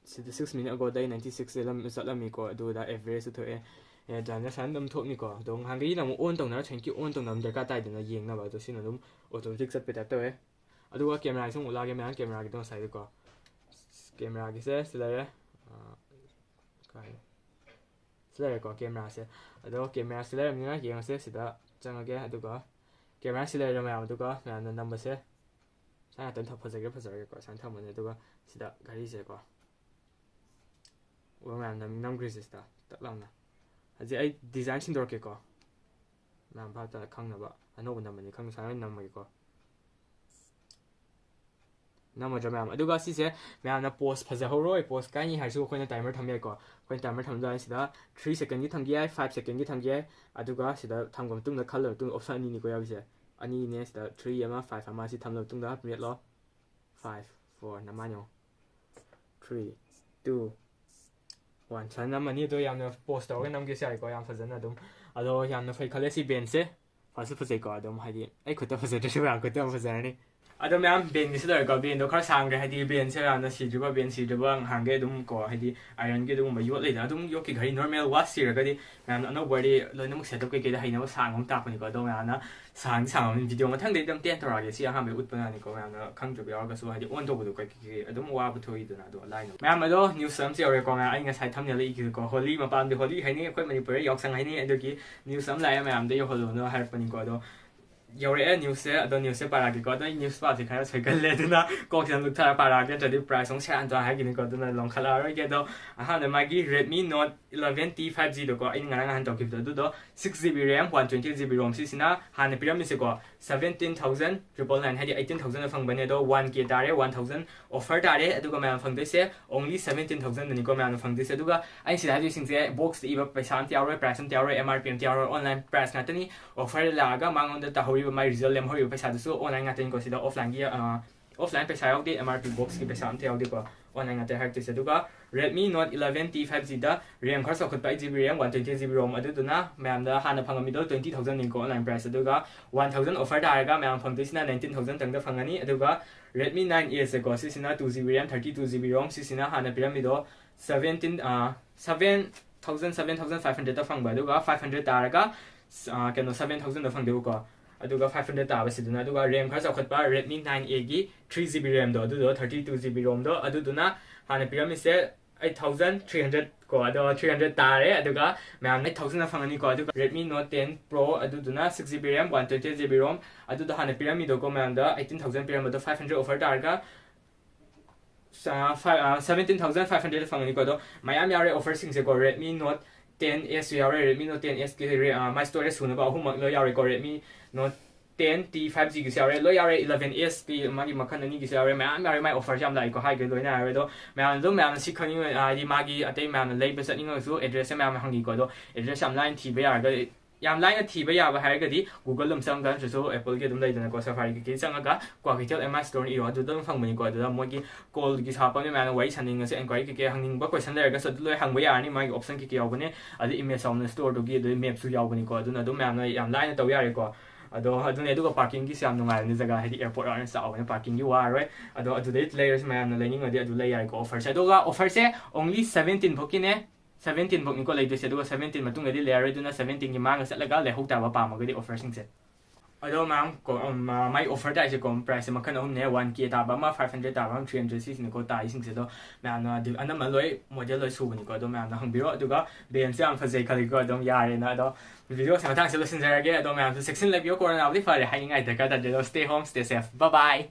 ꯁꯤꯗ six minute ago ꯗ ꯑꯩ ninety six ꯆꯠꯂꯝ-, ꯆꯠꯂꯝꯃꯤꯀꯣ, ꯑꯗꯨꯗ average ꯁꯨ ꯊꯣꯛꯑꯦ꯫ ꯑꯦ, ꯑꯗꯨꯃꯥꯏꯅ ꯁꯨꯃꯥꯏꯅ ꯑꯗꯨꯝ ꯊꯣꯛꯅꯤꯀꯣ꯫ ꯑꯗꯣ ꯉꯍꯥꯟꯈꯩꯅ ꯑꯃꯨꯛ on ꯇꯧꯅꯔ, ꯊꯦꯡꯀꯤ on ꯇꯧꯅꯕ ꯗꯔꯀꯥꯔ ꯇꯥꯏꯗꯅ ꯌꯦꯡꯅꯕ꯫ ꯑꯗꯣ ꯁꯤꯅ ꯑꯗꯨꯝ automatic ꯆꯠꯄꯩ type ꯇꯧꯋꯦ꯫ ꯑꯗꯨꯒ camera ꯁꯦ ꯑꯃꯨꯛ ꯎꯠꯂꯛꯑꯒꯦ ꯃꯌꯥꯝ, camera ꯒꯤꯗꯣ ꯉꯁꯥꯏꯗꯣꯀꯣ꯫ Camera ꯒꯤꯁꯦ ꯁꯤ ꯂꯩꯔꯦ꯫ ꯑꯥ, ꯀꯥꯏ? ꯁꯤ ꯂꯩꯔꯦꯀꯣ, camera ꯁꯦ꯫ ꯑꯗꯣ camera ꯁꯤ ꯂꯩꯔꯕꯅꯤꯅ ꯌꯦꯡꯉꯁꯦ, ꯁꯤꯗ ꯆꯪꯉꯒꯦ꯫ ꯑꯗꯨꯒ camera ꯁꯤ ꯂꯩꯔꯦ ꯃꯌꯥꯝ, ꯑꯗꯨꯒ ꯃꯌꯥꯝꯅ ꯅꯝꯕꯁꯦ ꯁꯨꯃꯥꯏꯅ ꯉꯥꯛꯇꯪ ꯊꯝ-, ꯐꯖꯒꯦꯔꯥ ꯐꯖꯔꯒꯦꯀꯣ, ꯁꯨꯃꯥꯏꯅ ꯊꯝꯃꯅꯤ꯫ ꯑꯗꯨꯒ ꯁꯤꯗ ꯘꯔꯤꯁꯦꯀꯣ, ꯑꯣ, ꯃꯌꯥꯝ ꯅꯝ-, ꯅꯝꯈ꯭ꯔꯤꯁꯦ ꯁꯤꯗ ꯇꯛ ꯂꯥꯎꯅ꯫ ꯍꯧꯖꯤꯛ ꯑꯩ design ꯁꯤꯟꯗꯣꯔꯛꯀꯦꯀꯣ, ꯃꯌꯥꯝ ꯚꯥꯞ ꯇꯥꯅ ꯈꯪꯅꯕ꯫ ꯑꯅꯧꯕ ꯅꯝꯕꯅꯤ ꯈꯪꯗꯦ, ꯁꯨꯃꯥꯏꯅ ꯑꯣꯏꯅ ꯅꯝꯃꯒꯦꯀꯣ꯫ ꯅꯝꯃꯗ꯭ꯔꯥ ꯃꯌꯥꯝ? ꯑꯗꯨꯒ ꯁꯤꯁꯦ ꯃꯌꯥꯝꯅ pose ꯐꯖꯍꯧꯔꯣꯏ, pose ꯀꯥꯏꯅꯤ ꯍꯥꯏꯔꯁꯨ ꯑꯩꯈꯣꯏꯅ timer ꯊꯝ ꯌꯥꯏꯀꯣ꯫ ꯑꯩꯈꯣꯏꯅ timer ꯊꯝꯕꯗ ꯁꯤꯗ three second ꯒꯤ ꯊꯝꯒꯦ ꯌꯥꯏ, five second ꯒꯤ ꯊꯝꯒꯦ ꯌꯥꯏ꯫ ꯑꯗꯨꯒ ꯁꯤꯗ ꯊꯝꯈ꯭ꯔ ꯃꯇꯨꯡꯗ, ꯈꯜꯂ ꯃꯇꯨꯡꯗ option ꯑꯅꯤꯅꯤꯀꯣ ꯌꯥꯎꯔꯤꯁꯦ꯫ ꯑꯅꯤꯅꯦ, ꯁꯤꯗ three ꯑꯃ, five ꯑꯃ, ꯁꯤ ꯊꯝꯂ ꯃꯇꯨꯡꯗ ꯃꯦꯠꯂꯣ꯫ Five, four, ꯅꯃꯥꯏꯅꯣ꯫ Three, two, one꯫ ꯁꯨꯃꯥꯏꯅ ꯅꯝꯃꯅꯤ꯫ ꯑꯗꯣ ꯌꯥꯝꯅ pose ꯇꯧꯔꯒ ꯅꯝꯒꯦꯁꯨ ꯌꯥꯏꯀꯣ, ꯌꯥꯝ ꯐꯖꯅ ꯑꯗꯨꯝ꯫ ꯑꯗꯣ ꯌꯥꯝꯅ ꯐꯩ ꯈꯜꯂꯦ ꯁꯤ band ꯁꯦ꯫ ꯐꯁꯨ ꯐꯖꯩꯀꯣ, ꯑꯗꯨꯝ ꯍꯥꯏꯗꯤ ꯑꯩ ꯈꯨꯠꯇ ꯐꯖꯗ꯭ꯔꯁꯨ ꯃꯌꯥꯝ ꯈꯨꯠꯇ ꯑꯃ ꯐꯖꯔꯅꯤ꯫ ꯑꯗꯣ ꯃꯌꯥꯝ band ꯒꯤꯁꯨ ꯂꯣꯏꯔꯦꯀꯣ, band ꯗꯣ ꯈꯔ ꯁꯥꯡꯈ꯭ꯔꯦ, ꯍꯥꯏꯗꯤ band ꯁꯦ ꯌꯥꯝꯅ ꯁꯤꯗ꯭ꯔꯤꯕ band, ꯁꯤꯗ꯭ꯔꯤꯕ ꯅꯍꯥꯟꯈꯩ ꯑꯗꯨꯝ ꯀꯣ, ꯍꯥꯏꯗꯤ iron ꯒꯤ ꯑꯗꯨꯒꯨꯝꯕ ꯌꯣꯠ ꯂꯩꯗꯅ, ꯑꯗꯨꯝ ꯌꯣꯠꯀꯤ ꯘꯔꯤ normal watch ꯁꯤꯔꯒꯗꯤ ꯃꯌꯥꯝꯅ ꯑꯅꯧꯕ ꯋꯥꯔꯤ ꯂꯣꯏꯅꯃꯛ setup ꯀꯩꯀꯩꯗ ꯍꯩꯅꯕ ꯁꯥꯡꯕ ꯑꯃ ꯇꯥꯛꯄꯅꯤꯀꯣ꯫ ꯑꯗꯣ ꯃꯌꯥꯝꯅ ꯁꯥꯡꯗꯤ ꯁꯥꯡꯉꯕꯅꯤ, video ꯃꯊꯪꯗꯩꯗꯤ ꯑꯗꯨꯝ ꯇꯦꯟ ꯇꯧꯔꯛꯑꯒꯦ꯫ ꯁꯤ ꯑꯍꯥꯟꯕꯩ ꯎꯠꯄꯅꯅꯤꯀꯣ, ꯃꯌꯥꯝꯅ ꯈꯪꯗ꯭ꯔꯕ ꯌꯥꯎꯔꯒꯁꯨ, ꯍꯥꯏꯗꯤ on ꯇꯧꯕꯗꯣ ꯀꯩ ꯀꯩ ꯀꯩ ꯑꯗꯨꯝ ꯋꯥꯕ ꯊꯣꯛꯏꯗꯅ꯫ ꯑꯗꯣ ꯂꯥꯏꯅ ꯃꯌꯥꯝ, ꯑꯗꯣ news ꯑꯃꯁꯨ ꯌꯧꯔꯦꯀꯣ꯫ ꯃꯌꯥꯝ, ꯑꯩ ꯉꯁꯥꯏ thumbnail ꯏꯈꯤꯕꯀꯣ, ꯍꯣꯂꯤ ꯃꯄꯥꯟꯗꯤ ꯍꯣꯂꯤ ꯍꯥꯏꯅꯩ, ꯑꯩꯈꯣꯏ ꯃꯅꯤꯄꯨꯔꯗ ꯌꯥꯎꯁꯪ ꯍꯥꯏꯅꯩ꯫ ꯑꯗꯨꯒꯤ news ꯑꯃ ꯂꯥꯛꯑꯦ, ꯃꯌꯥꯝꯗ ꯌꯧꯍꯜꯂꯣꯅ ꯍꯥꯏꯔꯛꯄꯅꯤꯀꯣ꯫ ꯑꯗꯣ ꯌꯧꯔꯛꯑꯦ news ꯁꯦ꯫ ꯑꯗꯣ news ꯁꯦ ꯄꯥꯔꯛꯑꯒꯦꯀꯣ꯫ ꯑꯗꯣ ꯑꯩ news ꯄꯥꯕꯁꯦ ꯈꯔ ꯁꯣꯏꯒꯜꯂꯦ, ꯑꯗꯨꯅ ꯀꯣꯛꯁꯤꯅ ꯂꯨꯞꯊꯔ ꯄꯥꯔꯛꯑꯒꯦ, ꯅꯠꯇ꯭ꯔꯗꯤ price ꯑꯃꯨꯛ ꯁꯦꯔꯥꯟ ꯇꯨꯔꯥꯟ ꯍꯥꯏꯈꯤꯅꯤꯀꯣ꯫ ꯑꯗꯨꯅ ꯂꯣꯟꯈꯠꯂꯛꯑꯔꯣꯏꯒꯦ꯫ ꯑꯗꯣ ꯑꯍꯥꯟꯕꯗ ꯃꯥꯒꯤ Redmi Note eleven T five G ꯗꯣꯀꯣ, ꯑꯩꯅ ꯉꯔꯥꯡ ꯅꯍꯥꯟ ꯇꯧꯈꯤꯕꯗꯣ, ꯑꯗꯨꯗꯣ six GB RAM, one twenty eight GB ROM, ꯁꯤꯁꯤꯅ ꯍꯥꯟꯅ ꯄꯤꯔꯝꯃꯤꯁꯦꯀꯣ seventeen thousand triple nine, ꯍꯥꯏꯗꯤ eighteen thousand ꯐꯪꯕꯅꯦ, ꯑꯗꯣ one K ꯇꯥꯔꯦ, one thousand offer ꯇꯥꯔꯦ, ꯑꯗꯨꯒ ꯃꯌꯥꯝ ꯐꯪꯗꯣꯏꯁꯦ only seventeen thousand ꯅꯤꯀꯣ ꯃꯌꯥꯝꯅ ꯐꯪꯗꯣꯏꯁꯦ꯫ ꯑꯗꯨꯒ ꯑꯩꯅ ꯁꯤꯗ ꯍꯥꯏꯗꯣꯏꯁꯤꯡꯁꯦ, box ꯇ ꯏꯕ ꯄꯩꯁꯥ ꯑꯝꯇ ꯌꯥꯎꯔꯣꯏ, price ꯑꯝꯇ ꯌꯥꯎꯔꯣꯏ, M R P ꯑꯝꯇ ꯌꯥꯎꯔꯣꯏ, online price ꯉꯥꯛꯇꯅꯤ꯫ Offer ꯂꯥꯛꯑꯒ ꯃꯉꯣꯟꯗ ꯇꯥꯍꯧꯔꯤꯕ, ꯃꯥꯏ result ꯂꯦꯝꯍꯧꯔꯤꯕ ꯄꯩꯁꯥꯗꯨꯁꯨ online ꯉꯥꯛꯇꯅꯤꯀꯣ꯫ ꯁꯤꯗ offline ꯒꯤ, ꯑ, offline ꯄꯩꯁꯥ ꯌꯥꯎꯗꯦ, M R P box ꯀꯤ ꯄꯩꯁꯥ ꯑꯝꯇ ꯌꯥꯎꯗꯦꯀꯣ, online ꯉꯥꯛꯇ ꯍꯥꯏꯔꯛꯇꯣꯏꯁꯦ꯫ ꯑꯗꯨꯒ Redmi Note eleven T five G ꯗ RAM ꯈꯔ ꯆꯥꯎꯈꯠꯄ, eight GB RAM, one twenty eight GB ROM, ꯑꯗꯨꯗꯨꯅ ꯃꯌꯥꯝꯗ ꯍꯥꯟꯅ ꯐꯪꯉꯝꯃꯤꯗꯣ twenty thousand ꯅꯤꯀꯣ online price, ꯑꯗꯨꯒ one thousand offer ꯇꯥꯔꯒ ꯃꯌꯥꯝ ꯐꯪꯗꯣꯏꯁꯤꯅ nineteen thousand ꯇꯪꯗ ꯐꯪꯉꯅꯤ꯫ ꯑꯗꯨꯒ Redmi nine A ꯁꯦꯀꯣ, ꯁꯤꯁꯤꯅ two GB RAM, thirty two GB ROM, ꯁꯤꯁꯤꯅ ꯍꯥꯟꯅ ꯄꯤꯔꯝꯃꯤꯗꯣ seventeen, ꯑ, seven thousand, seven thousand five hundred ꯇ ꯐꯪꯕ, ꯑꯗꯨꯒ five hundred ꯇꯥꯔꯒ, ꯑ, ꯀꯩꯅꯣ, seven thousand ꯗ ꯐꯪꯗꯦꯕꯀꯣ꯫ ꯑꯗꯨꯒ five hundred ꯇꯥꯕꯁꯤꯗꯨꯅ, ꯑꯗꯨꯒ RAM ꯈꯔ ꯆꯥꯎꯈꯠꯄ Redmi nine A ꯒꯤ three GB RAM ꯗꯣ, ꯑꯗꯨꯗꯣ, thirty two GB ROM ꯗꯣ, ꯑꯗꯨꯗꯨꯅ ꯍꯥꯟꯅ ꯄꯤꯔꯝꯃꯤꯁꯦ eight thousand three hundred ꯀꯣ, ꯑꯗꯣ three hundred ꯇꯥꯔꯦ꯫ ꯑꯗꯨꯒ ꯃꯌꯥꯝ eight thousand ꯗ ꯐꯪꯉꯅꯤꯀꯣ꯫ ꯑꯗꯨꯒ Redmi Note ten Pro, ꯑꯗꯨꯗꯨꯅ six GB RAM, one twenty eight GB ROM, ꯑꯗꯨꯗꯣ ꯍꯥꯟꯅ ꯄꯤꯔꯝꯃꯤꯗꯣꯀꯣ ꯃꯌꯥꯝꯗ, eighteen thousand ꯄꯤꯔꯝꯕꯗꯣ five hundred offer ꯇꯥꯔꯒ, ꯑ, five, ꯑ, seventeen thousand five hundred ꯐꯪꯒꯅꯤꯀꯣ꯫ ꯑꯗꯣ ꯃꯌꯥꯝ ꯌꯥꯎꯔꯦ offer ꯁꯤꯡꯁꯦꯀꯣ, Redmi Note ten S ꯁꯨ ꯌꯥꯎꯔꯦ, Redmi Note ten S ꯀꯤ ꯔꯦ-, ꯑ, ꯃꯥꯏ storage ꯁꯨꯅꯕ ꯑꯍꯨꯝꯃꯛ ꯂꯣꯏ ꯌꯥꯎꯔꯦꯀꯣ, Redmi Note ten T five G ꯒꯤꯁꯨ ꯌꯥꯎꯔꯦ, ꯂꯣꯏ ꯌꯥꯎꯔꯦ, eleven S ꯀꯤ ꯃꯥꯒꯤ ꯃꯈꯜ ꯑꯅꯤꯒꯤꯁꯨ ꯌꯥꯎꯔꯦ, ꯃꯌꯥꯝ ꯌꯥꯎꯔꯦ꯫ ꯃꯥꯏ offer ꯁꯦ ꯌꯥꯝ ꯂꯥꯛꯏꯀꯣ, ꯍꯥꯏꯒꯦ ꯂꯣꯏꯅ ꯍꯥꯏꯔꯦ꯫ ꯑꯗꯣ ꯃꯌꯥꯝ ꯑꯗꯨꯝ, ꯃꯌꯥꯝꯅ ꯁꯤ ꯈꯪꯅꯤꯡꯕ, ꯍꯥꯏꯗꯤ ꯃꯥꯒꯤ ꯑꯇꯩ ꯃꯌꯥꯝꯅ ꯂꯩꯕ ꯆꯠꯅꯤꯡꯉꯒꯁꯨ address ꯁꯦ ꯃꯌꯥꯝ ꯍꯪꯉꯤꯀꯣ꯫ ꯑꯗꯣ address ꯌꯥꯝ ꯂꯥꯏꯅ ꯊꯤꯕ ꯌꯥꯔꯒ, ꯌꯥꯝ ꯂꯥꯏꯅ ꯊꯤꯕ ꯌꯥꯕ ꯍꯥꯏꯔꯒꯗꯤ Google ꯑꯗꯨꯝ ꯆꯪꯉꯒ, ꯅꯠꯇ꯭ꯔꯁꯨ Apple ꯒꯤ ꯑꯗꯨꯝ ꯂꯩꯗꯅꯀꯣ, Safari ꯀꯩꯀꯩ ꯆꯪꯉꯒ ꯀ꯭ꯋꯥꯀꯩꯊꯦꯜ M I store ꯅ ꯏꯔꯣ, ꯑꯗꯨꯗ ꯑꯗꯨꯝ ꯐꯪꯕꯅꯤꯀꯣ꯫ ꯑꯗꯨꯗ ꯃꯣꯏꯒꯤ call ꯒꯤ ꯁꯥꯄꯝꯅꯤ, ꯃꯌꯥꯝꯅ ꯋꯥꯔꯤ ꯁꯥꯅꯤꯡꯉꯁꯨ, enquiry ꯀꯩꯀꯩ ꯍꯪꯅꯤꯡꯕ question ꯂꯩꯔꯒꯁꯨ ꯑꯗꯨ ꯂꯣꯏ ꯍꯪꯕ ꯌꯥꯔꯅꯤ꯫ ꯃꯥꯒꯤ option ꯀꯩꯀꯩ ꯌꯥꯎꯕꯅꯦ, ꯑꯗꯩ image ꯌꯥꯎꯕꯅꯦ, store ꯗꯨꯒꯤ, ꯑꯗꯩ map ꯁꯨ ꯌꯥꯎꯕꯅꯤꯀꯣ꯫ ꯑꯗꯨꯅ ꯑꯗꯨꯝ ꯃꯌꯥꯝꯅ ꯌꯥꯝ ꯂꯥꯏꯅ ꯇꯧ ꯌꯥꯔꯦꯀꯣ꯫ ꯑꯗꯣ ꯑꯗꯨꯅꯦ, ꯑꯗꯨꯒ parking ꯒꯤꯁꯨ ꯌꯥꯝ ꯅꯨꯡꯉꯥꯏꯕꯅꯤ ꯖꯒꯥ, ꯍꯥꯏꯗꯤ airport ꯌꯥꯝꯅ ꯆꯥꯎꯕꯅꯦ, parking ꯒꯤ ꯋꯥꯔꯣꯏ꯫ ꯑꯗꯣ ꯑꯗꯨꯗꯩ ꯂꯩꯔꯁꯨ ꯃꯌꯥꯝꯅ ꯂꯩꯅꯤꯡꯉꯗꯤ ꯑꯗꯨ ꯂꯩ ꯌꯥꯔꯦꯀꯣ꯫ Offer ꯁꯦ, ꯑꯗꯨꯒ offer ꯁꯦ only seventeen ꯐꯥꯎꯀꯤꯅꯦ꯫ Seventeen ꯐꯥꯎꯅꯤꯀꯣ ꯂꯩꯗꯣꯏꯁꯦ, ꯑꯗꯨꯒ seventeen ꯃꯇꯨꯡꯗꯗꯤ ꯂꯩꯔꯔꯣꯏ꯫ ꯑꯗꯨꯅ seventeen ꯒꯤ ꯃꯥꯡꯗ ꯆꯠꯂꯒ ꯂꯩꯍꯧ ꯇꯥꯕ, ꯄꯥꯝꯃꯒꯗꯤ offer ꯁꯤꯡꯁꯦ꯫ ꯑꯗꯣ ꯃꯌꯥꯝ ꯀꯣ-, ꯎꯝ, ꯃꯥ-, ꯃꯥꯏ offer ꯇꯥꯏꯁꯦꯀꯣ, price ꯁꯦ ꯃꯈꯜ ꯑꯍꯨꯝꯅꯦ: one K ꯇꯥꯕ ꯑꯃ, five hundred ꯇꯥꯕ ꯑꯃ, three hundred, ꯁꯤꯁꯤꯅꯀꯣ ꯇꯥꯏꯁꯤꯡꯁꯦ꯫ ꯑꯗꯣ ꯃꯌꯥꯝꯅ ꯑꯗꯨ ꯑꯅꯝꯕ ꯂꯣꯏ model ꯂꯣꯏ ꯁꯨꯕꯅꯤꯀꯣ꯫ ꯑꯗꯣ ꯃꯌꯥꯝꯅ ꯍꯪꯕꯤꯔꯣ, ꯑꯗꯨꯒ brand ꯁꯨ ꯌꯥꯝ ꯐꯖꯩ ꯈꯜꯂꯤꯀꯣ꯫ ꯑꯗꯨꯝ ꯌꯥꯔꯦꯅ꯫ ꯑꯗꯣ video ꯁꯦ ꯃꯇꯥꯡꯁꯦ ꯂꯣꯏꯁꯤꯟꯖꯔꯒꯦ꯫ ꯑꯗꯣ ꯃꯌꯥꯝꯁꯨ ꯆꯦꯛꯁꯤꯟ ꯂꯩꯕꯤꯌꯣ, ꯀꯣꯔꯣꯅꯥꯕꯨꯗꯤ ꯐꯔꯦ ꯍꯥꯏꯅꯤꯡꯉꯥꯏ ꯗꯔꯀꯥꯔ ꯇꯥꯗꯦ꯫ ꯑꯗꯣ stay home, stay safe, bye bye꯫